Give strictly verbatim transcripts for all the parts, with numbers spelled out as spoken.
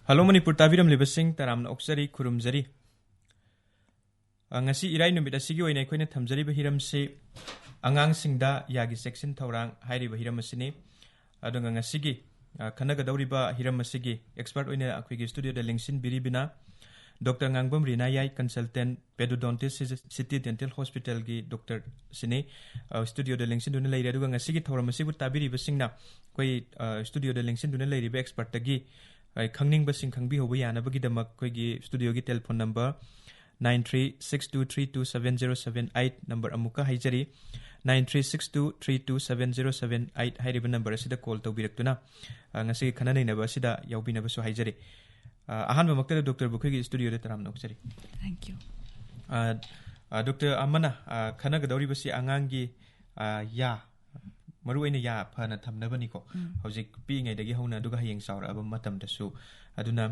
Hello Manipur ꯇꯥꯕꯤꯔꯝꯂꯤꯕꯁꯤꯡ, ꯇꯔꯥꯝꯅ ꯑꯣꯛꯆꯔꯤ, ꯈꯨꯔꯨꯝꯖꯔꯤ꯫ ꯑ, ꯉꯁꯤ ꯏꯔꯥꯏ ꯅꯨꯃꯤꯠ ꯑꯁꯤꯒꯤ ꯑꯣꯏꯅ ꯑꯩꯈꯣꯏꯅ ꯊꯝꯖꯔꯤꯕ ꯍꯤꯔꯝꯁꯤ ꯑꯉꯥꯡꯁꯤꯡꯗ ꯌꯥꯒꯤ ꯆꯦꯛꯁꯤꯟ ꯊꯧꯔꯥꯡ ꯍꯥꯏꯔꯤꯕ ꯍꯤꯔꯝ ꯑꯁꯤꯅꯤ꯫ ꯑꯗꯨꯒ ꯉꯁꯤꯒꯤ, ꯑ, ꯈꯟꯅꯒꯗꯧꯔꯤꯕ ꯍꯤꯔꯝ ꯑꯁꯤꯒꯤ expert ꯑꯣꯏꯅ ꯑꯩꯈꯣꯏꯒꯤ studioꯗ ꯂꯦꯡꯁꯤꯟꯕꯤꯔꯤꯕꯅ Doctor ꯉꯥꯡꯕꯝ ꯔꯤꯅꯥꯌꯥꯏ, consultant periodontist, City Dental Hospitalꯒꯤ doctor ꯁꯤꯅꯤ꯫ ꯑ, studioꯗ ꯂꯦꯡꯁꯤꯟꯗꯨꯅ ꯂꯩꯔꯦ꯫ ꯑꯗꯨꯒ ꯉꯁꯤꯒꯤ ꯊꯧꯔꯝ ꯑꯁꯤꯕꯨ ꯇꯥꯕꯤꯔꯤꯕꯁꯤꯡꯅ ꯑꯩꯈꯣꯏ, ꯑ, studioꯗ ꯂꯦꯡꯁꯤꯟꯗꯨꯅ ꯂꯩꯔꯤꯕ expertꯇꯒꯤ, ꯑ, ꯈꯪꯅꯤꯡꯕꯁꯤꯡ ꯈꯪꯕꯤꯍꯧꯕ ꯌꯥꯅꯕꯒꯤꯗꯃꯛ ꯑꯩꯈꯣꯏꯒꯤ studioꯒꯤ telephone number nine three six two three two seven zero seven eight number ꯑꯃꯨꯛꯀ ꯍꯥꯏꯖꯔꯤ, nine three six two three two seven zero seven eight ꯍꯥꯏꯔꯤꯕ number ꯑꯁꯤꯗ call ꯇꯧꯕꯤꯔꯛꯇꯨꯅ, ꯑ, ꯉꯁꯤꯒꯤ ꯈꯟꯅ ꯅꯩꯅꯕ ꯑꯁꯤꯗ ꯌꯥꯎꯕꯤꯅꯕꯁꯨ ꯍꯥꯏꯖꯔꯤ꯫ ꯑ, ꯑꯍꯥꯟꯕꯃꯛꯇꯗ doctorꯕꯨ ꯑꯩꯈꯣꯏꯒꯤ studioꯗ ꯇꯔꯥꯝꯅ ꯑꯣꯛꯆꯔꯤ꯫ Thank you. ꯑ, ꯑ, doctor ꯑꯃꯅ, ꯑ, ꯈꯟꯅꯒꯗꯧꯔꯤꯕꯁꯤ ꯑꯉꯥꯡꯒꯤ, ꯑ, ꯌꯥ, ꯃꯔꯨꯑꯣꯏꯅ ꯌꯥ ꯐꯅ ꯊꯝꯅꯕꯅꯤꯀꯣ꯫ ꯎꯝ꯫ ꯍꯧꯖꯤꯛ ꯄꯤꯛꯏꯉꯩꯗꯒꯤ ꯍꯧꯅ, ꯑꯗꯨꯒ ꯍꯌꯦꯡ ꯆꯥꯎꯔꯛꯑꯕ ꯃꯇꯝꯗꯁꯨ꯫ ꯑꯗꯨꯅ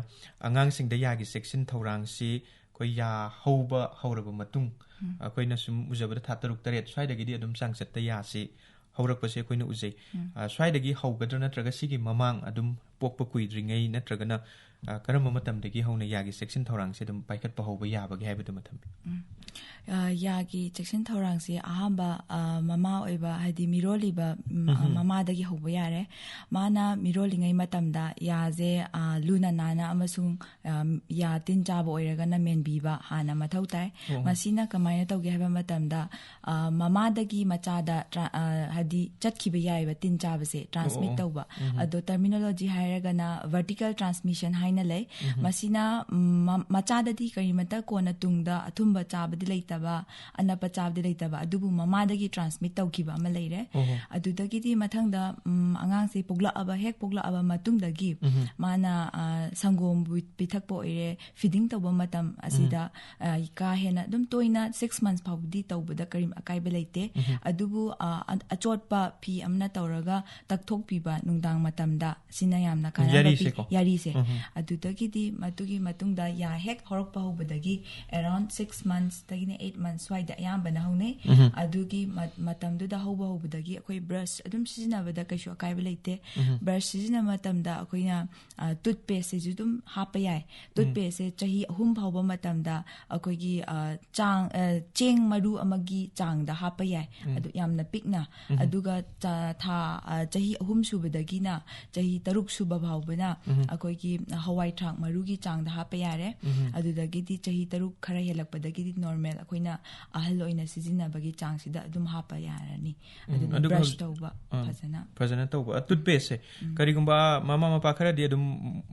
ꯑꯉꯥꯡꯁꯤꯡꯗ ꯌꯥꯒꯤ ꯆꯦꯛꯁꯤꯟ ꯊꯧꯔꯥꯡꯁꯤ ꯑꯩꯈꯣꯏ ꯌꯥ ꯍꯧꯕ ꯍꯧꯔꯕ ꯃꯇꯨꯡ, ꯎꯝ꯫ ꯑꯩꯈꯣꯏꯅ ꯁꯨꯝ ꯎꯖꯕꯗ ꯊꯥ ꯇꯔꯨꯛ ꯇꯔꯦꯠ ꯁ꯭ꯋꯥꯏꯗꯒꯤꯗꯤ ꯑꯗꯨꯝ ꯆꯥꯡꯆꯠꯇ ꯌꯥꯁꯤ ꯍꯧꯔꯛꯄꯁꯦ ꯑꯩꯈꯣꯏꯅ ꯎꯖꯩ꯫ ꯎꯝ꯫ ꯑ, ꯁ꯭ꯋꯥꯏꯗꯒꯤ ꯍꯧꯒꯗ꯭ꯔꯥ, ꯅꯠꯇ꯭ꯔꯒ ꯁꯤꯒꯤ ꯃꯃꯥꯡ ꯑꯗꯨꯝ ꯄꯣꯛꯄ ꯀꯨꯏꯗ꯭ꯔꯤꯉꯩ, ꯅꯠꯇ꯭ꯔꯒꯅ, ꯑ, ꯀꯔꯝꯕ ꯃꯇꯝꯗꯒꯤ ꯍꯧꯅ ꯌꯥꯒꯤ ꯆꯦꯛꯁꯤꯟ ꯊꯧꯔꯥꯡꯁꯦ ꯑꯗꯨꯝ ꯄꯥꯏꯈꯠꯄ ꯍꯧꯕ ꯌꯥꯕꯒꯦ ꯍꯥꯏꯕꯗꯨꯃ ꯊꯝꯕꯤꯌꯨ꯫ ꯎꯝ꯫ ꯑ, ꯌꯥꯒꯤ ꯆꯦꯛꯁꯤꯟ ꯊꯧꯔꯥꯡꯁꯦ ꯑꯍꯥꯟꯕ, ꯑ, ꯃꯃꯥ ꯑꯣꯏꯕ, ꯍꯥꯏꯗꯤ ꯃꯤꯔꯣꯜꯂꯤꯕ, ꯎꯝ, ꯑ, ꯎꯝ꯫ ꯃꯃꯥꯗꯒꯤ ꯍꯧꯕ ꯌꯥꯔꯦ꯫ ꯃꯥꯅ ꯃꯤꯔꯣꯜꯂꯤꯉꯩ ꯃꯇꯝꯗ ꯌꯥꯁꯦ, ꯑ, ꯂꯨꯅ ꯅꯥꯟꯅ ꯑꯃꯁꯨꯡ, ꯑ, ꯌꯥ ꯇꯤꯟ ꯆꯥꯕ ꯑꯣꯏꯔꯒꯅ ꯃꯦꯟꯕꯤꯕ ꯍꯥꯟꯅ ꯃꯊꯧ ꯇꯥꯏ꯫ ꯑꯣ꯫ ꯃꯁꯤꯅ ꯀꯃꯥꯏꯅ ꯇꯧꯒꯦ ꯍꯥꯏꯕ ꯃꯇꯝꯗ, ꯑ, ꯃꯃꯥꯗꯒꯤ ꯃꯆꯥꯗ ꯇ꯭ꯔꯥ-, ꯑ, ꯍꯥꯏꯗꯤ ꯆꯠꯈꯤꯕ ꯌꯥꯏꯑꯕ ꯇꯤꯟ ꯆꯥꯕꯁꯦ, transmit ꯑꯣ, ꯑꯣ꯫ ꯇꯧꯕ꯫ ꯎꯝ꯫ ꯑꯗꯣ terminology ꯍꯥꯏꯔꯒꯅ vertical transmission ꯍꯥꯏꯅ ꯂꯩ꯫ ꯎꯝ꯫ ꯃꯁꯤꯅ, ꯎꯝ, ꯃ-, ꯃꯆꯥꯗꯗꯤ ꯀꯔꯤꯃꯠꯇ ꯀꯣꯟꯅ ꯇꯨꯡꯗ ꯑꯊꯨꯝꯕ ꯆꯥꯕꯗꯤ ꯂꯩꯇꯕ, ꯑꯅꯞꯄ ꯆꯥꯕꯗꯤ ꯂꯩꯇꯕ, ꯑꯗꯨꯕꯨ ꯃꯃꯥꯗꯒꯤ transmit ꯇꯧꯈꯤꯕ ꯑꯃ ꯂꯩꯔꯦ꯫ ꯑꯣꯍꯣ꯫ ꯑꯗꯨꯗꯒꯤꯗꯤ ꯃꯊꯪꯗ, ꯎꯝ, ꯑꯉꯥꯡꯁꯦ ꯄꯣꯛꯂꯛꯑꯕ, ꯍꯦꯛ ꯄꯣꯛꯂꯛꯑꯕ ꯃꯇꯨꯡꯗꯒꯤ ꯎꯝ꯫ ꯃꯥꯅ, ꯑ, ꯁꯪꯒꯣꯝ ꯄꯤ-, ꯄꯤꯊꯛꯄ ꯑꯣꯏꯔꯦ, feeding ꯇꯧꯕ ꯃꯇꯝ ꯑꯁꯤꯗ, ꯎꯝ꯫ ꯑ, ꯀꯥ ꯍꯦꯟꯅ ꯑꯗꯨꯝ ꯇꯣꯏꯅ six months ꯐꯥꯎꯕꯗꯤ ꯇꯧꯕꯗ ꯀꯔꯤ ꯑꯀꯥꯏꯕ ꯂꯩꯇꯦ꯫ ꯎꯝ꯫ ꯑꯗꯨꯕꯨ, ꯑ, ꯑ-, ꯑꯆꯣꯠꯄ ꯐꯤ ꯑꯃꯅ ꯇꯧꯔꯒ ꯇꯛꯊꯣꯛꯄꯤꯕ ꯅꯨꯡꯗꯥꯡ ꯃꯇꯝꯗ, ꯁꯤꯅ ꯌꯥꯝ ꯌꯥꯝꯅ ꯀꯥꯟꯅꯕ ꯄꯤ꯫ ꯌꯥꯔꯤꯁꯦꯀꯣ? ꯌꯥꯔꯤꯁꯦ꯫ ꯎꯝ꯫ ꯑꯗꯨꯗꯒꯤꯗꯤ ꯃꯗꯨꯒꯤ ꯃꯇꯨꯡꯗ ꯌꯥ ꯍꯦꯛ ꯍꯧꯔꯛꯄ ꯍꯧꯕꯗꯒꯤ around six months ꯗꯒꯤꯅ eight months ꯁ꯭ꯋꯥꯏꯗ ꯑꯌꯥꯝꯕꯅ ꯍꯧꯅꯩ꯫ ꯎꯝ꯫ ꯑꯗꯨꯒꯤ ꯃ-, ꯃꯇꯝꯗꯨꯗ ꯍꯧꯕ ꯍꯧꯕꯗꯒꯤ ꯑꯩꯈꯣꯏ brush ꯑꯗꯨꯝ ꯁꯤꯖꯤꯟꯅꯕꯗ ꯀꯩꯁꯨ ꯑꯀꯥꯏꯕ ꯂꯩꯇꯦ꯫ ꯎꯝ꯫ Brush ꯁꯤꯖꯤꯟꯅꯕ ꯃꯇꯝꯗ ꯑꯩꯈꯣꯏꯅ, ꯑ, toothpaste ꯁꯤꯁꯨ ꯑꯗꯨꯝ ꯍꯥꯞꯄ ꯌꯥꯏ꯫ ꯎꯝ꯫ Toothpaste ꯁꯦ ꯆꯍꯤ ꯑꯍꯨꯝ ꯐꯥꯎꯕ ꯃꯇꯝꯗ ꯑꯩꯈꯣꯏꯒꯤ, ꯑ, ꯆꯥꯡ, ꯑ, ꯆꯦꯡ ꯃꯔꯨ ꯑꯃꯒꯤ ꯆꯥꯡꯗ ꯍꯥꯞꯄ ꯌꯥꯏ꯫ ꯎꯝ꯫ ꯑꯗꯨ ꯌꯥꯝꯅ ꯄꯤꯛꯅ꯫ ꯎꯝ꯫ ꯑꯗꯨꯒ ꯆ-, ꯊꯥ, ꯑ, ꯆꯍꯤ ꯑꯍꯨꯝ ꯁꯨꯕꯗꯒꯤꯅ ꯆꯍꯤ ꯇꯔꯨꯛ ꯁꯨꯕ ꯐꯥꯎꯕꯅ ꯎꯝ꯫ ꯑꯩꯈꯣꯏꯒꯤ ꯍꯋꯥꯏ ꯊ꯭ꯔꯥꯛ ꯃꯔꯨꯒꯤ ꯆꯥꯡꯗ ꯍꯥꯞꯄ ꯌꯥꯔꯦ꯫ ꯎꯝ꯫ ꯑꯗꯨꯗꯒꯤꯗꯤ ꯆꯍꯤ ꯇꯔꯨꯛ ꯈꯔ ꯍꯦꯜꯂꯛꯄꯗꯒꯤꯗꯤ normal ꯑꯩꯈꯣꯏꯅ ꯑꯍꯜ ꯑꯣꯏꯅ ꯁꯤꯖꯤꯟꯅꯕꯒꯤ ꯆꯥꯡꯁꯤꯗ ꯑꯗꯨꯝ ꯍꯥꯞꯄ ꯌꯥꯔꯅꯤ꯫ ꯎꯝ, ꯑꯗꯨꯅ ꯑꯗꯨꯒ brush ꯍꯧꯖꯤꯛ-, ꯇꯧꯕ ꯑꯥ, ꯐꯖꯅ꯫ ꯐꯖꯅ ꯇꯧꯕ꯫ ꯑ, toothpaste ꯁꯦ ꯎꯝ꯫ ꯀꯔꯤꯒꯨꯝꯕ ꯃꯃꯥ ꯃꯄꯥ ꯈꯔꯗꯤ ꯑꯗꯨꯝ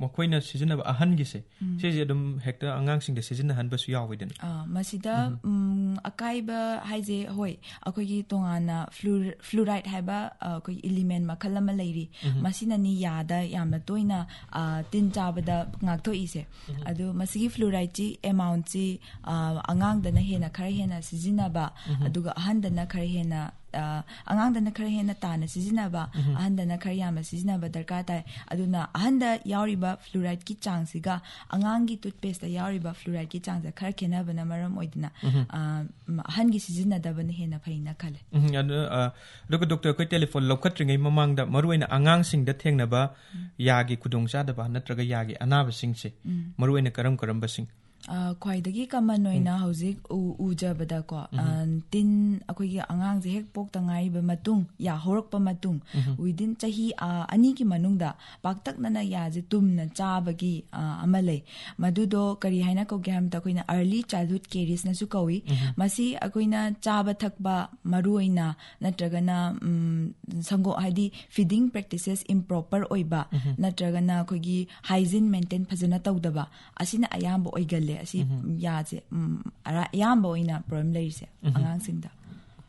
ꯃꯈꯣꯏꯅ ꯁꯤꯖꯤꯟꯅꯕ ꯑꯍꯟꯒꯤꯁꯦ, ꯎꯝ꯫ ꯁꯤꯁꯦ ꯑꯗꯨꯝ ꯍꯦꯛꯇ ꯑꯉꯥꯡꯁꯤꯡꯗ ꯁꯤꯖꯤꯟꯅꯍꯟꯕꯁꯨ ꯌꯥꯎꯋꯤꯗꯅ꯫ ꯑꯥ, ꯃꯁꯤꯗ, ꯎꯝ꯫ ꯎꯝ, ꯑꯀꯥꯏꯕ ꯍꯥꯏꯁꯦ, ꯍꯣꯏ, ꯑꯩꯈꯣꯏꯒꯤ ꯇꯣꯉꯥꯟꯅ fluor-, fluoride ꯍꯥꯏꯕ, ꯑ, ꯑꯩꯈꯣꯏꯒꯤ element ꯃꯈꯜ ꯑꯃ ꯂꯩꯔꯤ꯫ ꯎꯝ꯫ ꯃꯁꯤꯅꯅꯤ ꯌꯥꯗ ꯌꯥꯝꯅ ꯇꯣꯏꯅ, ꯑ, ꯇꯤꯟ ꯆꯥꯕꯗ ꯉꯥꯛꯊꯣꯛꯏꯁꯦ꯫ ꯎꯝ꯫ ꯑꯗꯨ ꯃꯁꯤꯒꯤ fluoride ꯁꯤ amount ꯁꯤ, ꯑ, ꯑꯉꯥꯡꯗꯅ ꯍꯦꯟꯅ ꯈꯔ ꯍꯦꯟꯅ ꯁꯤꯖꯤꯟꯅꯕ, ꯎꯝ꯫ ꯑꯗꯨꯒ ꯑꯍꯟꯗꯅ ꯈꯔ ꯍꯦꯟꯅ, ꯑ, ꯑꯉꯥꯡꯗꯅ ꯈꯔ ꯍꯦꯟꯅ ꯇꯥꯅ ꯁꯤꯖꯤꯟꯅꯕ, ꯎꯝ꯫ ꯑꯍꯟꯗꯅ ꯈꯔ ꯌꯥꯝꯅ ꯁꯤꯖꯤꯟꯅꯕ ꯗꯔꯀꯥꯔ ꯇꯥꯏ꯫ ꯑꯗꯨꯅ ꯑꯍꯟꯗ ꯌꯥꯎꯔꯤꯕ fluoride ꯀꯤ ꯆꯥꯡꯁꯤꯒ ꯑꯉꯥꯡꯒꯤ toothpaste ꯇ ꯌꯥꯎꯔꯤꯕ fluoride ꯀꯤ ꯆꯥꯡꯁꯦ ꯈꯔ ꯈꯦꯠꯅꯕꯅ ꯃꯔꯝ ꯑꯣꯏꯗꯅ, ꯎꯝ꯫ ꯑ, ꯎꯝ, ꯑꯍꯟꯒꯤ ꯁꯤꯖꯤꯟꯅꯗꯕꯅ ꯍꯦꯟꯅ ꯐꯩꯅ ꯈꯜꯂꯦ꯫ ꯎꯝ, ꯑꯗꯨ, ꯑ, ꯑꯗꯨꯒ doctor, ꯑꯩꯈꯣꯏ telephone ꯂꯧꯈꯠꯇ꯭ꯔꯤꯉꯩ ꯃꯃꯥꯡꯗ ꯃꯔꯨꯑꯣꯏꯅ ꯑꯉꯥꯡꯁꯤꯡꯗ ꯊꯦꯡꯅꯕ ꯎꯝ꯫ ꯌꯥꯒꯤ ꯈꯨꯗꯣꯡꯆꯥꯗꯕ ꯅꯠꯇ꯭ꯔꯒ ꯌꯥꯒꯤ ꯑꯅꯥꯕꯁꯤꯡꯁꯦ ꯎꯝ꯫ ꯃꯔꯨꯑꯣꯏꯅ ꯀꯔꯝ ꯀꯔꯝꯕꯁꯤꯡ? ꯑ, ꯈ꯭ꯋꯥꯏꯗꯒꯤ common ꯎꯝ꯫ ꯑꯣꯏꯅ ꯍꯧꯖꯤꯛ ꯎ-, ꯎꯖꯕꯗꯀꯣ, ꯎꯝ꯫ ꯑ, ꯇꯤꯟ, ꯑꯩꯈꯣꯏꯒꯤ ꯑꯉꯥꯡꯁꯦ ꯍꯦꯛ ꯄꯣꯛꯇ ꯉꯥꯏꯔꯤꯕ ꯃꯇꯨꯡ, ꯌꯥ ꯍꯧꯔꯛꯄ ꯃꯇꯨꯡ, ꯎꯝ꯫ Within ꯆꯍꯤ, ꯑ, ꯑꯅꯤꯒꯤ ꯃꯅꯨꯡꯗ ꯄꯥꯛꯇꯛꯅꯅ ꯌꯥꯁꯦ ꯇꯨꯝꯅ ꯆꯥꯕꯒꯤ, ꯑ, ꯑꯃ ꯂꯩ꯫ ꯃꯗꯨꯗꯣ ꯀꯔꯤ ꯍꯥꯏꯅ ꯀꯧꯒꯦ ꯍꯥꯏꯕꯗ, ꯑꯩꯈꯣꯏꯅ early childhood caries ꯅꯁꯨ ꯀꯧꯏ꯫ ꯎꯝ꯫ ꯃꯁꯤ ꯑꯩꯈꯣꯏꯅ ꯆꯥꯕ ꯊꯛꯄ ꯃꯔꯨꯑꯣꯏꯅ ꯅꯠꯇ꯭ꯔꯒꯅ, ꯎꯝ, ꯁꯪꯒꯣ-, ꯍꯥꯏꯗꯤ feeding practices improper ꯑꯣꯏꯕ, ꯎꯝ꯫ ꯅꯠꯇ꯭ꯔꯒꯅ ꯑꯩꯈꯣꯏꯒꯤ hygiene maintain ꯐꯖꯅ ꯇꯧꯗꯕ, ꯑꯁꯤꯅ ꯑꯌꯥꯝꯕ ꯑꯣꯏꯒꯜꯂꯦ꯫ ꯑꯁꯤ ꯎꯝ꯫ ꯌꯥꯁꯦ, ꯎꯝ, ꯑꯔꯥ-, ꯑꯌꯥꯝꯕ ꯑꯣꯏꯅ problem ꯂꯩꯔꯤꯁꯦ ꯎꯝ꯫ ꯑꯉꯥꯡꯁꯤꯡꯗ꯫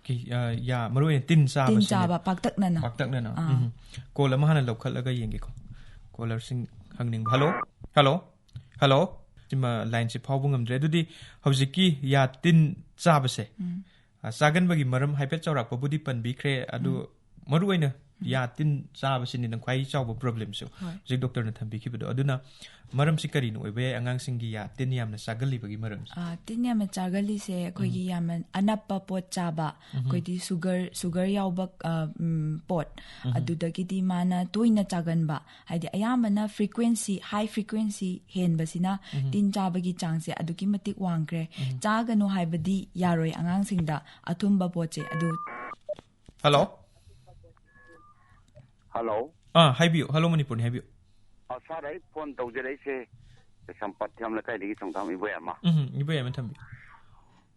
Okay, ꯑ, ꯌꯥ, ꯃꯔꯨꯑꯣꯏꯅ ꯇꯤꯟ ꯆꯥꯕꯁꯤꯅꯦ꯫ ꯇꯤꯟ ꯆꯥꯕ ꯄꯥꯛꯇꯛꯅꯅ꯫ ꯄꯥꯛꯇꯛꯅꯅ꯫ ꯑꯥ꯫ ꯎꯝ꯫ Call ꯑꯃ ꯍꯥꯟꯅ ꯂꯧꯈꯠꯂꯒ ꯌꯦꯡꯒꯦꯀꯣ꯫ Caller ꯁꯤꯡ ꯍꯪꯅꯤꯡꯕ꯫ Hello? Hello? ꯍꯜꯂꯣ? ꯁꯤꯃ line ꯁꯤ ꯐꯥꯎꯕ ꯉꯝꯗ꯭ꯔꯦ꯫ ꯑꯗꯨꯗꯤ ꯍꯧꯖꯤꯛꯀꯤ ꯌꯥ ꯇꯤꯟ ꯆꯥꯕꯁꯦ, ꯎꯝ꯫ ꯑ, ꯆꯥꯒꯟꯕꯒꯤ ꯃꯔꯝ ꯍꯥꯏꯐꯦꯠ ꯆꯥꯎꯔꯥꯛꯄꯕꯨꯗꯤ ꯄꯟꯕꯤꯈ꯭ꯔꯦ꯫ ꯑꯗꯨ ꯎꯝ꯫ ꯃꯔꯨꯑꯣꯏꯅ ꯌꯥ ꯇꯤꯟ ꯆꯥꯕꯁꯤꯅꯤꯅ ꯈ꯭ꯋꯥꯏ ꯆꯥꯎꯕ problemꯁꯨ꯫ ꯍꯣꯏ꯫ ꯍꯧꯖꯤꯛ doctorꯅ ꯊꯝꯕꯤꯈꯤꯕꯗꯣ꯫ ꯑꯗꯨꯅ ꯃꯔꯝꯁꯤ ꯀꯔꯤꯅ ꯑꯣꯏꯕ ꯌꯥꯏ ꯑꯉꯥꯡꯁꯤꯡꯒꯤ ꯌꯥ ꯇꯤꯟ ꯌꯥꯝꯅ ꯆꯥꯒꯜꯂꯤꯕꯒꯤ ꯃꯔꯝꯁꯦ? ꯑꯥ, ꯇꯤꯟ ꯌꯥꯝꯅ ꯆꯥꯒꯜꯂꯤꯁꯦ ꯑꯩꯈꯣꯏꯒꯤ ꯎꯝ꯫ ꯌꯥꯝꯅ ꯑꯅꯞꯄ ꯄꯣꯠ ꯆꯥꯕ, ꯎꯝ꯫ ꯑꯩꯈꯣꯏꯗꯤ sugar, sugar ꯌꯥꯎꯕ, ꯑ, ꯎꯝ, ꯄꯣꯠ, ꯎꯝ꯫ ꯑꯗꯨꯗꯒꯤꯗꯤ ꯃꯥꯅ ꯇꯣꯏꯅ ꯆꯥꯒꯟꯕ, ꯍꯥꯏꯗꯤ ꯑꯌꯥꯝꯕꯅ frequency, high frequency ꯍꯦꯟꯕꯁꯤꯅ ꯎꯝ꯫ ꯇꯤꯟ ꯆꯥꯕꯒꯤ ꯆꯥꯡꯁꯦ ꯑꯗꯨꯛꯀꯤ ꯃꯇꯤꯛ ꯋꯥꯡꯈ꯭ꯔꯦ꯫ ꯎꯝ꯫ ꯆꯥꯒꯅꯨ ꯍꯥꯏꯕꯗꯤ ꯌꯥꯔꯣꯏ ꯑꯉꯥꯡꯁꯤꯡꯗ ꯑꯊꯨꯝꯕ ꯄꯣꯠꯁꯦ ꯑꯗꯨ꯫ Hello? Hello? ꯑꯥ, ꯍꯥꯏꯕꯤꯌꯨ꯫ Hello ꯃꯅꯤꯄꯨꯔꯅꯤ, ꯍꯥꯏꯕꯤꯌꯨ꯫ ꯑ, sir, ꯑꯩ phone ꯇꯧꯖꯔꯛꯏꯁꯦ ꯀꯩꯁꯥꯝꯄꯥꯠ ꯊꯤꯌꯥꯝ ꯂꯩꯀꯥꯏꯗꯒꯤ ꯆꯣꯡꯊꯥꯝ ꯏꯕꯣꯌꯥꯏꯃ꯫ ꯎꯝ, ꯏꯕꯣꯌꯥꯏꯃ ꯊꯝꯕꯤꯌꯨ꯫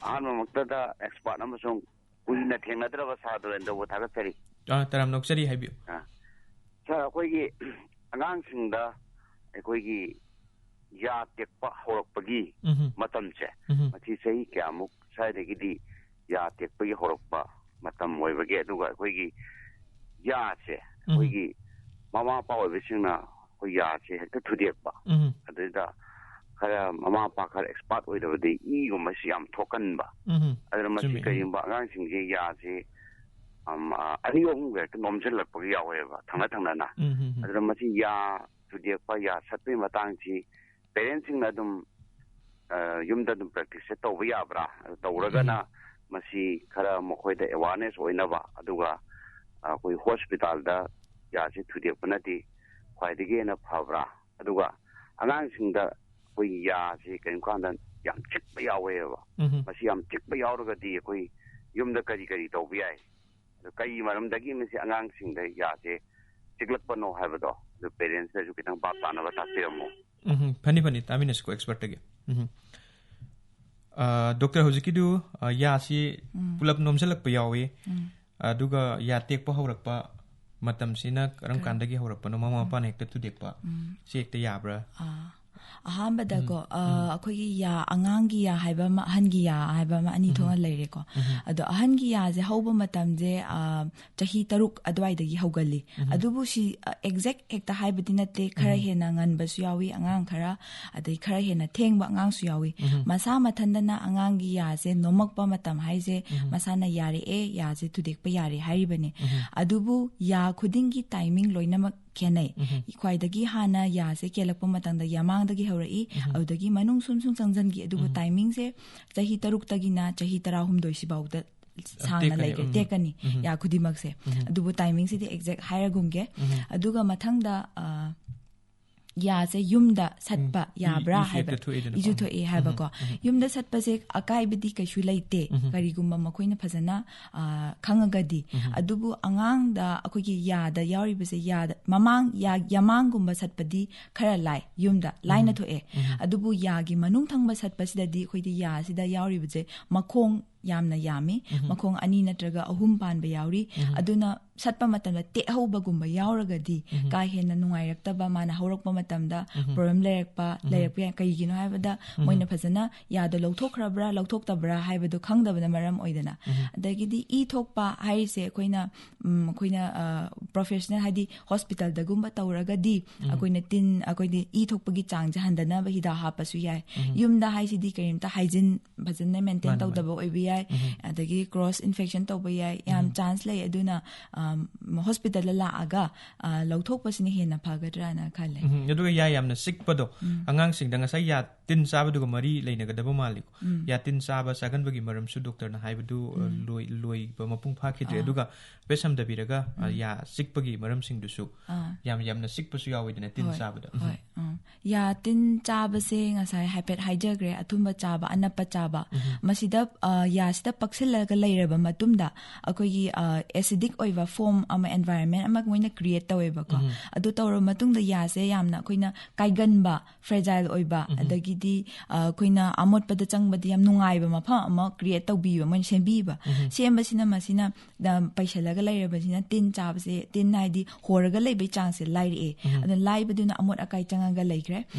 ꯑꯍꯥꯟꯕꯃꯛꯇꯗ expert ꯑꯃꯁꯨꯡ ꯀꯨꯏꯅ ꯊꯦꯡꯅꯗ꯭ꯔꯕ sir ꯗꯣꯔꯦꯟꯗ꯭ꯔꯕꯨ ꯊꯥꯒꯠꯆꯔꯤ꯫ ꯑꯥ, ꯇꯔꯥꯝꯅ ꯑꯣꯛꯆꯔꯤ, ꯍꯥꯏꯕꯤꯌꯨ꯫ ꯑꯥ꯫ Sir, ꯑꯩꯈꯣꯏꯒꯤ ꯑꯉꯥꯡꯁꯤꯡꯗ ꯑꯩꯈꯣꯏꯒꯤ ꯌꯥ ꯇꯦꯛꯄ ꯍꯧꯔꯛꯄꯒꯤ ꯎꯝ꯫ ꯃꯇꯝꯁꯦ, ꯎꯝ꯫ ꯃꯁꯤ ꯆꯍꯤ ꯀꯌꯥꯃꯨꯛ ꯁ꯭ꯋꯥꯏꯗꯒꯤꯗꯤ ꯌꯥ ꯇꯦꯛꯄꯒꯤ ꯍꯧꯔꯛꯄ ꯃꯇꯝ ꯑꯣꯏꯕꯒꯦ? ꯑꯗꯨꯒ ꯑꯩꯈꯣꯏꯒꯤ ꯌꯥꯁꯦ, ꯎꯝ꯫ ꯑꯩꯈꯣꯏꯒꯤ ꯃꯃꯥ ꯃꯄꯥ ꯑꯣꯏꯕꯁꯤꯡꯅ ꯑꯩꯈꯣꯏ ꯌꯥꯁꯦ ꯍꯦꯛꯇ ꯊꯨꯗꯦꯛꯄ, ꯎꯝ꯫ ꯑꯗꯨꯗ ꯈꯔ ꯃꯃꯥ ꯃꯄꯥ ꯈꯔ expert ꯑꯣꯏꯗꯕꯗꯤ ꯏꯒꯨꯝꯕꯁꯤ ꯌꯥꯝ ꯊꯣꯛꯀꯟꯕ, ꯎꯝ꯫ ꯑꯗꯨꯅ ꯃꯁꯤ ꯆꯨꯝꯃꯤ꯫ ꯎꯝ꯫ ꯀꯔꯤꯒꯨꯝꯕ ꯑꯉꯥꯡꯁꯤꯡꯁꯦ ꯌꯥꯁꯦ, ꯑꯝ, ꯑ, ꯑꯅꯤ ꯑꯍꯨꯝꯒ ꯍꯦꯛꯇ ꯅꯣꯝꯁꯤꯜꯂꯛꯄꯒ ꯌꯥꯎꯋꯦꯕ, ꯊꯪꯅ ꯊꯪꯅꯅ꯫ ꯎꯝ, ꯎꯝ, ꯎꯝ꯫ ꯑꯗꯨꯅ ꯃꯁꯤ ꯌꯥ ꯊꯨꯗꯦꯛꯄ, ꯌꯥ ꯁꯠꯄꯒꯤ ꯃꯇꯥꯡꯁꯤ parentsꯁꯤꯡꯅ ꯑꯗꯨꯝ, ꯑ, ꯌꯨꯝꯗ ꯑꯗꯨꯝ practiceꯁꯦ ꯇꯧꯕ ꯌꯥꯕ꯭ꯔꯥ? ꯑꯗꯨ ꯇꯧꯔꯒꯅ ꯎꯝ꯫ ꯃꯁꯤ ꯈꯔ ꯃꯈꯣꯏꯗ awareness ꯑꯣꯏꯅꯕ, ꯑꯗꯨꯒ, ꯑ, ꯑꯩꯈꯣꯏ hospitalꯗ ꯌꯥꯁꯤ ꯊꯨꯗꯦꯛꯄꯅꯗꯤ ꯈ꯭ꯋꯥꯏꯗꯒꯤ ꯍꯦꯟꯅ ꯐꯕ꯭ꯔꯥ? ꯑꯗꯨꯒ ꯑꯉꯥꯡꯁꯤꯡꯗ ꯑꯩꯈꯣꯏꯒꯤ ꯌꯥꯁꯤ ꯀꯔꯤꯒꯨꯝꯕ ꯀꯥꯟꯗ ꯌꯥꯝ ꯆꯤꯛꯄ ꯌꯥꯎꯋꯦꯕ꯫ ꯎꯝ꯫ ꯃꯁꯤ ꯌꯥꯝ ꯆꯤꯛꯄ ꯌꯥꯎꯔꯒꯗꯤ ꯑꯩꯈꯣꯏ ꯌꯨꯝꯗ ꯀꯔꯤ ꯀꯔꯤ ꯇꯧꯕ ꯌꯥꯏ? ꯑꯗꯨ ꯀꯔꯤ ꯃꯔꯝꯗꯒꯤ ꯃꯁꯤ ꯑꯉꯥꯡꯁꯤꯡꯗ ꯌꯥꯁꯦ ꯆꯤꯛꯂꯛꯄꯅꯣ ꯍꯥꯏꯕꯗꯣ, ꯑꯗꯨ parentsꯅꯁꯨ ꯈꯤꯇꯪ ꯚꯥꯞ ꯇꯥꯅꯕ ꯇꯥꯛꯄꯤꯔꯝꯃꯣ꯫ ꯎꯝ, ꯐꯅꯤ, ꯐꯅꯤ, ꯇꯥꯃꯤꯟꯅꯁꯤꯀꯣ expertꯇꯒꯤ꯫ ꯎꯝ꯫ ꯑ, doctor, ꯍꯧꯖꯤꯛꯀꯤꯗꯨ, ꯑ, ꯌꯥꯁꯤ ꯎꯝ꯫ ꯄꯨꯂꯞ ꯅꯣꯝꯁꯤꯜꯂꯛꯄ ꯌꯥꯎꯏ, ꯎꯝ꯫ ꯑꯗꯨꯒ ꯌꯥ ꯇꯦꯛꯄ ꯍꯧꯔꯛꯄ ꯃꯇꯝꯁꯤꯅ ꯀꯔꯝ ꯀꯔꯝ-, ꯀꯥꯟꯗꯒꯤ ꯍꯧꯔꯛꯄꯅꯣ? ꯃꯃꯥ ꯎꯝ꯫ ꯃꯄꯥꯅ ꯍꯦꯛꯇ ꯊꯨꯗꯦꯛꯄ꯫ ꯎꯝ꯫ ꯁꯤ ꯍꯦꯛꯇ ꯌꯥꯕ꯭ꯔꯥ? ꯑꯥ꯫ ꯑꯍꯥꯟꯕꯗꯀꯣ, ꯑ, ꯑꯩꯈꯣꯏꯒꯤ ꯌꯥ, ꯑꯉꯥꯡꯒꯤ ꯌꯥ ꯍꯥꯏꯕ ꯑꯃ, ꯑꯍꯟꯒꯤ ꯌꯥ ꯍꯥꯏꯕ ꯑꯃ, ꯑꯅꯤ ꯊꯣꯛꯅ ꯂꯩꯔꯦꯀꯣ꯫ ꯑꯗꯣ ꯑꯍꯟꯒꯤ ꯌꯥꯁꯦ ꯍꯧꯕ ꯃꯇꯝꯁꯦ, ꯑ, ꯆꯍꯤ ꯇꯔꯨꯛ ꯑꯗꯨꯋꯥꯏꯗꯒꯤ ꯍꯧꯒꯜꯂꯤ꯫ ꯑꯗꯨꯕꯨ ꯁꯤ, ꯑ, exact ꯍꯦꯛꯇ ꯍꯥꯏꯕꯗꯤ ꯅꯠꯇꯦ, ꯈꯔ ꯍꯦꯟꯅ ꯉꯟꯕꯁꯨ ꯌꯥꯎꯏ ꯑꯉꯥꯡ ꯈꯔ, ꯑꯗꯩ ꯈꯔ ꯍꯦꯟꯅ ꯊꯦꯡꯕ ꯑꯉꯥꯡꯁꯨ ꯌꯥꯎꯏ꯫ ꯃꯁꯥ ꯃꯊꯟꯗꯅ ꯑꯉꯥꯡꯒꯤ ꯌꯥꯁꯦ ꯅꯣꯝꯃꯛꯄ ꯃꯇꯝ ꯍꯥꯏꯁꯦ, ꯃꯁꯥꯅ ꯌꯥꯔꯛꯑꯦ, ꯌꯥꯁꯦ ꯊꯨꯗꯦꯛꯄ ꯌꯥꯔꯦ ꯍꯥꯏꯔꯤꯕꯅꯦ꯫ ꯑꯗꯨꯕꯨ ꯌꯥ ꯈꯨꯗꯤꯡꯒꯤ timing ꯂꯣꯏꯅꯃꯛ ꯈꯦꯠꯅꯩ꯫ ꯈ꯭ꯋꯥꯏꯗꯒꯤ ꯍꯥꯟꯅ ꯌꯥꯁꯦ ꯀꯦꯜꯂꯛꯄ ꯃꯇꯝꯗ ꯌꯥꯃꯥꯡꯗꯒꯤ ꯍꯧꯔꯛꯏ, ꯑꯗꯨꯗꯒꯤ ꯃꯅꯨꯡ ꯁꯨꯝ ꯁꯨꯝ ꯆꯪꯁꯤꯟꯈꯤ꯫ ꯑꯗꯨꯕꯨ timingꯁꯦ ꯆꯍꯤ ꯇꯔꯨꯛꯇꯒꯤꯅ ꯆꯍꯤ ꯇꯔꯥꯍꯨꯝꯗꯣꯏ ꯁꯤꯐꯥꯎꯗ ꯁꯥꯡꯅ ꯇꯦꯛꯀꯅꯤ, ꯂꯩꯈ꯭ꯔꯦ, ꯇꯦꯛꯀꯅꯤ, ꯌꯥ ꯈꯨꯗꯤꯡꯃꯛꯁꯦ꯫ ꯑꯗꯨꯕꯨ timingꯁꯤꯗꯤ exact ꯍꯥꯏꯔꯒꯨꯝꯒꯦ꯫ ꯑꯗꯨꯒ ꯃꯊꯪꯗ, ꯑ, ꯌꯥꯁꯦ ꯌꯨꯝꯗ ꯁꯠꯄ ꯌꯥꯕ꯭ꯔꯥ ꯏꯁꯨ ꯍꯥꯏꯕ, ꯍꯦꯛꯇ ꯊꯣꯛꯏꯗꯅꯀꯣ꯫ ꯏꯁꯨ ꯊꯣꯛꯑꯦ ꯍꯥꯏꯕꯀꯣ꯫ ꯌꯨꯝꯗ ꯁꯠꯄꯁꯦ ꯑꯀꯥꯏꯕꯗꯤ ꯀꯩꯁꯨ ꯂꯩꯇꯦ, ꯀꯔꯤꯒꯨꯝꯕ ꯃꯈꯣꯏꯅ ꯐꯖꯅ, ꯑ, ꯈꯪꯉꯒꯗꯤ꯫ ꯑꯗꯨꯕꯨ ꯑꯉꯥꯡꯗ ꯑꯩꯈꯣꯏꯒꯤ ꯌꯥꯗ ꯌꯥꯎꯔꯤꯕꯁꯦ, ꯌꯥꯗ, ꯃꯃꯥꯡ, ꯌꯥ-, ꯌꯥꯃꯥꯡꯒꯨꯝꯕ ꯁꯠꯄꯗꯤ ꯈꯔ ꯂꯥꯏ, ꯌꯨꯝꯗ ꯂꯥꯏꯅ ꯊꯣꯛꯑꯦ꯫ ꯑꯗꯨꯕꯨ ꯌꯥꯒꯤ ꯃꯅꯨꯡ ꯊꯪꯕ ꯁꯠꯄꯁꯤꯗꯗꯤ ꯑꯩꯈꯣꯏꯗꯤ ꯌꯥꯁꯤꯗ ꯌꯥꯎꯔꯤꯕꯁꯦ ꯃꯈꯣꯡ ꯌꯥꯝꯅ ꯌꯥꯝꯃꯤ, ꯃꯈꯣꯡ ꯑꯅꯤ ꯅꯠꯇ꯭ꯔꯒ ꯑꯍꯨꯝ ꯄꯥꯟꯕ ꯌꯥꯎꯔꯤ꯫ ꯑꯗꯨꯅ ꯁꯠꯄ ꯃꯇꯝꯗ ꯇꯦꯛꯍꯧꯕꯒꯨꯝꯕ ꯌꯥꯎꯔꯒꯗꯤ ꯀꯥ ꯍꯦꯟꯅ ꯅꯨꯡꯉꯥꯏꯔꯛꯇꯕ, ꯃꯥꯅ ꯍꯧꯔꯛꯄ ꯃꯇꯝꯗ problem ꯂꯩꯔꯛꯄ, ꯂꯩꯔꯛꯄ ꯌꯥꯏ꯫ ꯀꯩꯒꯤꯅꯣ ꯍꯥꯏꯕꯗ ꯃꯣꯏꯅ ꯐꯖꯅ ꯌꯥꯗꯣ ꯂꯧꯊꯣꯛꯈ꯭ꯔꯕ꯭ꯔꯥ ꯂꯧꯊꯣꯛꯇꯕ꯭ꯔꯥ ꯍꯥꯏꯕꯗꯣ ꯈꯪꯗꯕꯅ ꯃꯔꯝ ꯑꯣꯏꯗꯅ꯫ ꯑꯗꯒꯤꯗꯤ ꯏ ꯊꯣꯛꯄ ꯍꯥꯏꯔꯤꯁꯦ ꯑꯩꯈꯣꯏꯅ, ꯎꯝ, ꯑꯩꯈꯣꯏꯅ, ꯑ, professional ꯍꯥꯏꯗꯤ hospitalꯗꯒꯨꯝꯕ ꯇꯧꯔꯒꯗꯤ ꯑꯩꯈꯣꯏꯅ ꯇꯤꯟ, ꯑꯩꯈꯣꯏꯗꯤ ꯏ ꯊꯣꯛꯄꯒꯤ ꯆꯥꯡꯁꯦ ꯍꯟꯊꯅꯕ ꯍꯤꯗꯥꯛ ꯍꯥꯞꯄꯁꯨ ꯌꯥꯏ꯫ ꯌꯨꯝꯗ ꯍꯥꯏꯁꯤꯗꯤ ꯀꯔꯤꯝꯇ hygiene ꯐꯖꯅ maintain ꯃꯥꯅꯦ, ꯃꯥꯅꯦ꯫ ꯇꯧꯗꯕ ꯑꯣꯏꯕ ꯌꯥꯏ, ꯑꯗꯒꯤ cross infection ꯇꯧꯕ ꯌꯥꯏ, ꯌꯥꯝ chance ꯂꯩ꯫ ꯑꯗꯨꯅ, ꯑꯝ, hospitalꯗ ꯂꯥꯛꯑꯒ, ꯑ, ꯂꯧꯊꯣꯛꯄꯁꯤꯅ ꯍꯦꯟꯅ ꯐꯒꯗ꯭ꯔꯥꯅ ꯈꯜꯂꯦ꯫ ꯎꯝ, ꯑꯗꯨꯒ ꯌꯥ ꯌꯥꯝꯅ ꯆꯤꯛꯄꯗꯣ, ꯑꯉꯥꯡꯁꯤꯡꯗ ꯉꯁꯥꯏ ꯌꯥ ꯇꯤꯟ ꯆꯥꯕꯗꯨꯒ ꯃꯔꯤ ꯂꯩꯅꯒꯗꯕ ꯃꯥꯜꯂꯤꯀꯣ꯫ ꯌꯥ ꯇꯤꯟ ꯆꯥꯕ ꯆꯥꯒꯟꯕꯒꯤ ꯃꯔꯝꯁꯨ ꯗꯣꯛꯇꯔꯅ ꯍꯥꯏꯕꯗꯨ, ꯑ, ꯂꯣꯏ-, ꯂꯣꯏꯕ ꯃꯄꯨꯡ ꯐꯥꯈꯤꯗ꯭ꯔꯦ꯫ ꯑꯥ꯫ ꯑꯗꯨꯒ ꯄꯦꯁꯝꯗꯕꯤꯔꯒ, ꯑ, ꯌꯥ ꯆꯤꯛꯄꯒꯤ ꯃꯔꯝꯁꯤꯡꯗꯨꯁꯨ ꯑꯥ꯫ ꯌꯥꯝ ꯌꯥꯝꯅ ꯆꯤꯛꯄꯁꯨ ꯌꯥꯎꯋꯤꯗꯅ ꯇꯤꯟ ꯍꯣꯏ, ꯆꯥꯕꯗ꯫ ꯎꯝ꯫ ꯍꯣꯏ, ꯎꯝ꯫ ꯌꯥ ꯇꯤꯟ ꯆꯥꯕꯁꯦ ꯉꯁꯥꯏ ꯍꯥꯏꯐꯦꯠ ꯍꯥꯏꯖꯈ꯭ꯔꯦ, ꯑꯊꯨꯝꯕ ꯆꯥꯕ, ꯑꯅꯞꯄ ꯆꯥꯕ꯫ ꯃꯁꯤꯗ, ꯑ, ꯌꯥꯁꯤꯗ ꯄꯛꯁꯤꯜꯂꯒ ꯂꯩꯔꯕ ꯃꯇꯨꯡꯗ ꯑꯩꯈꯣꯏꯒꯤ, ꯑ, acidic ꯑꯣꯏꯕ form ꯑꯃ, environment ꯑꯃ ꯃꯣꯏꯅ create ꯇꯧꯋꯦꯕꯀꯣ꯫ ꯑꯗꯨ ꯇꯧꯔꯕ ꯃꯇꯨꯡꯗ ꯌꯥꯁꯦ ꯌꯥꯝꯅ ꯑꯩꯈꯣꯏꯅ ꯀꯥꯏꯒꯟꯕ, fragile ꯑꯣꯏꯕ, ꯑꯗꯒꯤꯗꯤ, ꯑ, ꯑꯩꯈꯣꯏꯅ ꯑꯃꯣꯠꯄꯗ ꯆꯪꯕꯗ ꯌꯥꯝ ꯅꯨꯡꯉꯥꯏꯕ ꯃꯐꯝ ꯑꯃ create ꯇꯧꯕꯤꯕ, ꯃꯣꯏꯅ ꯁꯦꯝꯕꯤꯕ꯫ ꯁꯦꯝꯕꯁꯤꯅ ꯃꯁꯤꯅ, ꯑ, ꯄꯩꯁꯜꯂꯒ ꯂꯩꯔꯕꯁꯤꯅ ꯇꯤꯟ ꯆꯥꯕꯁꯦ, ꯇꯤꯟ ꯍꯥꯏꯗꯤ ꯍꯣꯔꯒ ꯂꯩꯕꯒꯤ ꯆꯥꯡꯁꯦ ꯂꯥꯏꯔꯛꯑꯦ꯫ ꯑꯗꯨꯅ ꯂꯥꯏꯕꯗꯨꯅ ꯑꯃꯣꯠ ꯑꯀꯥꯏ ꯆꯪꯉꯒ ꯂꯩꯈ꯭ꯔꯦ꯫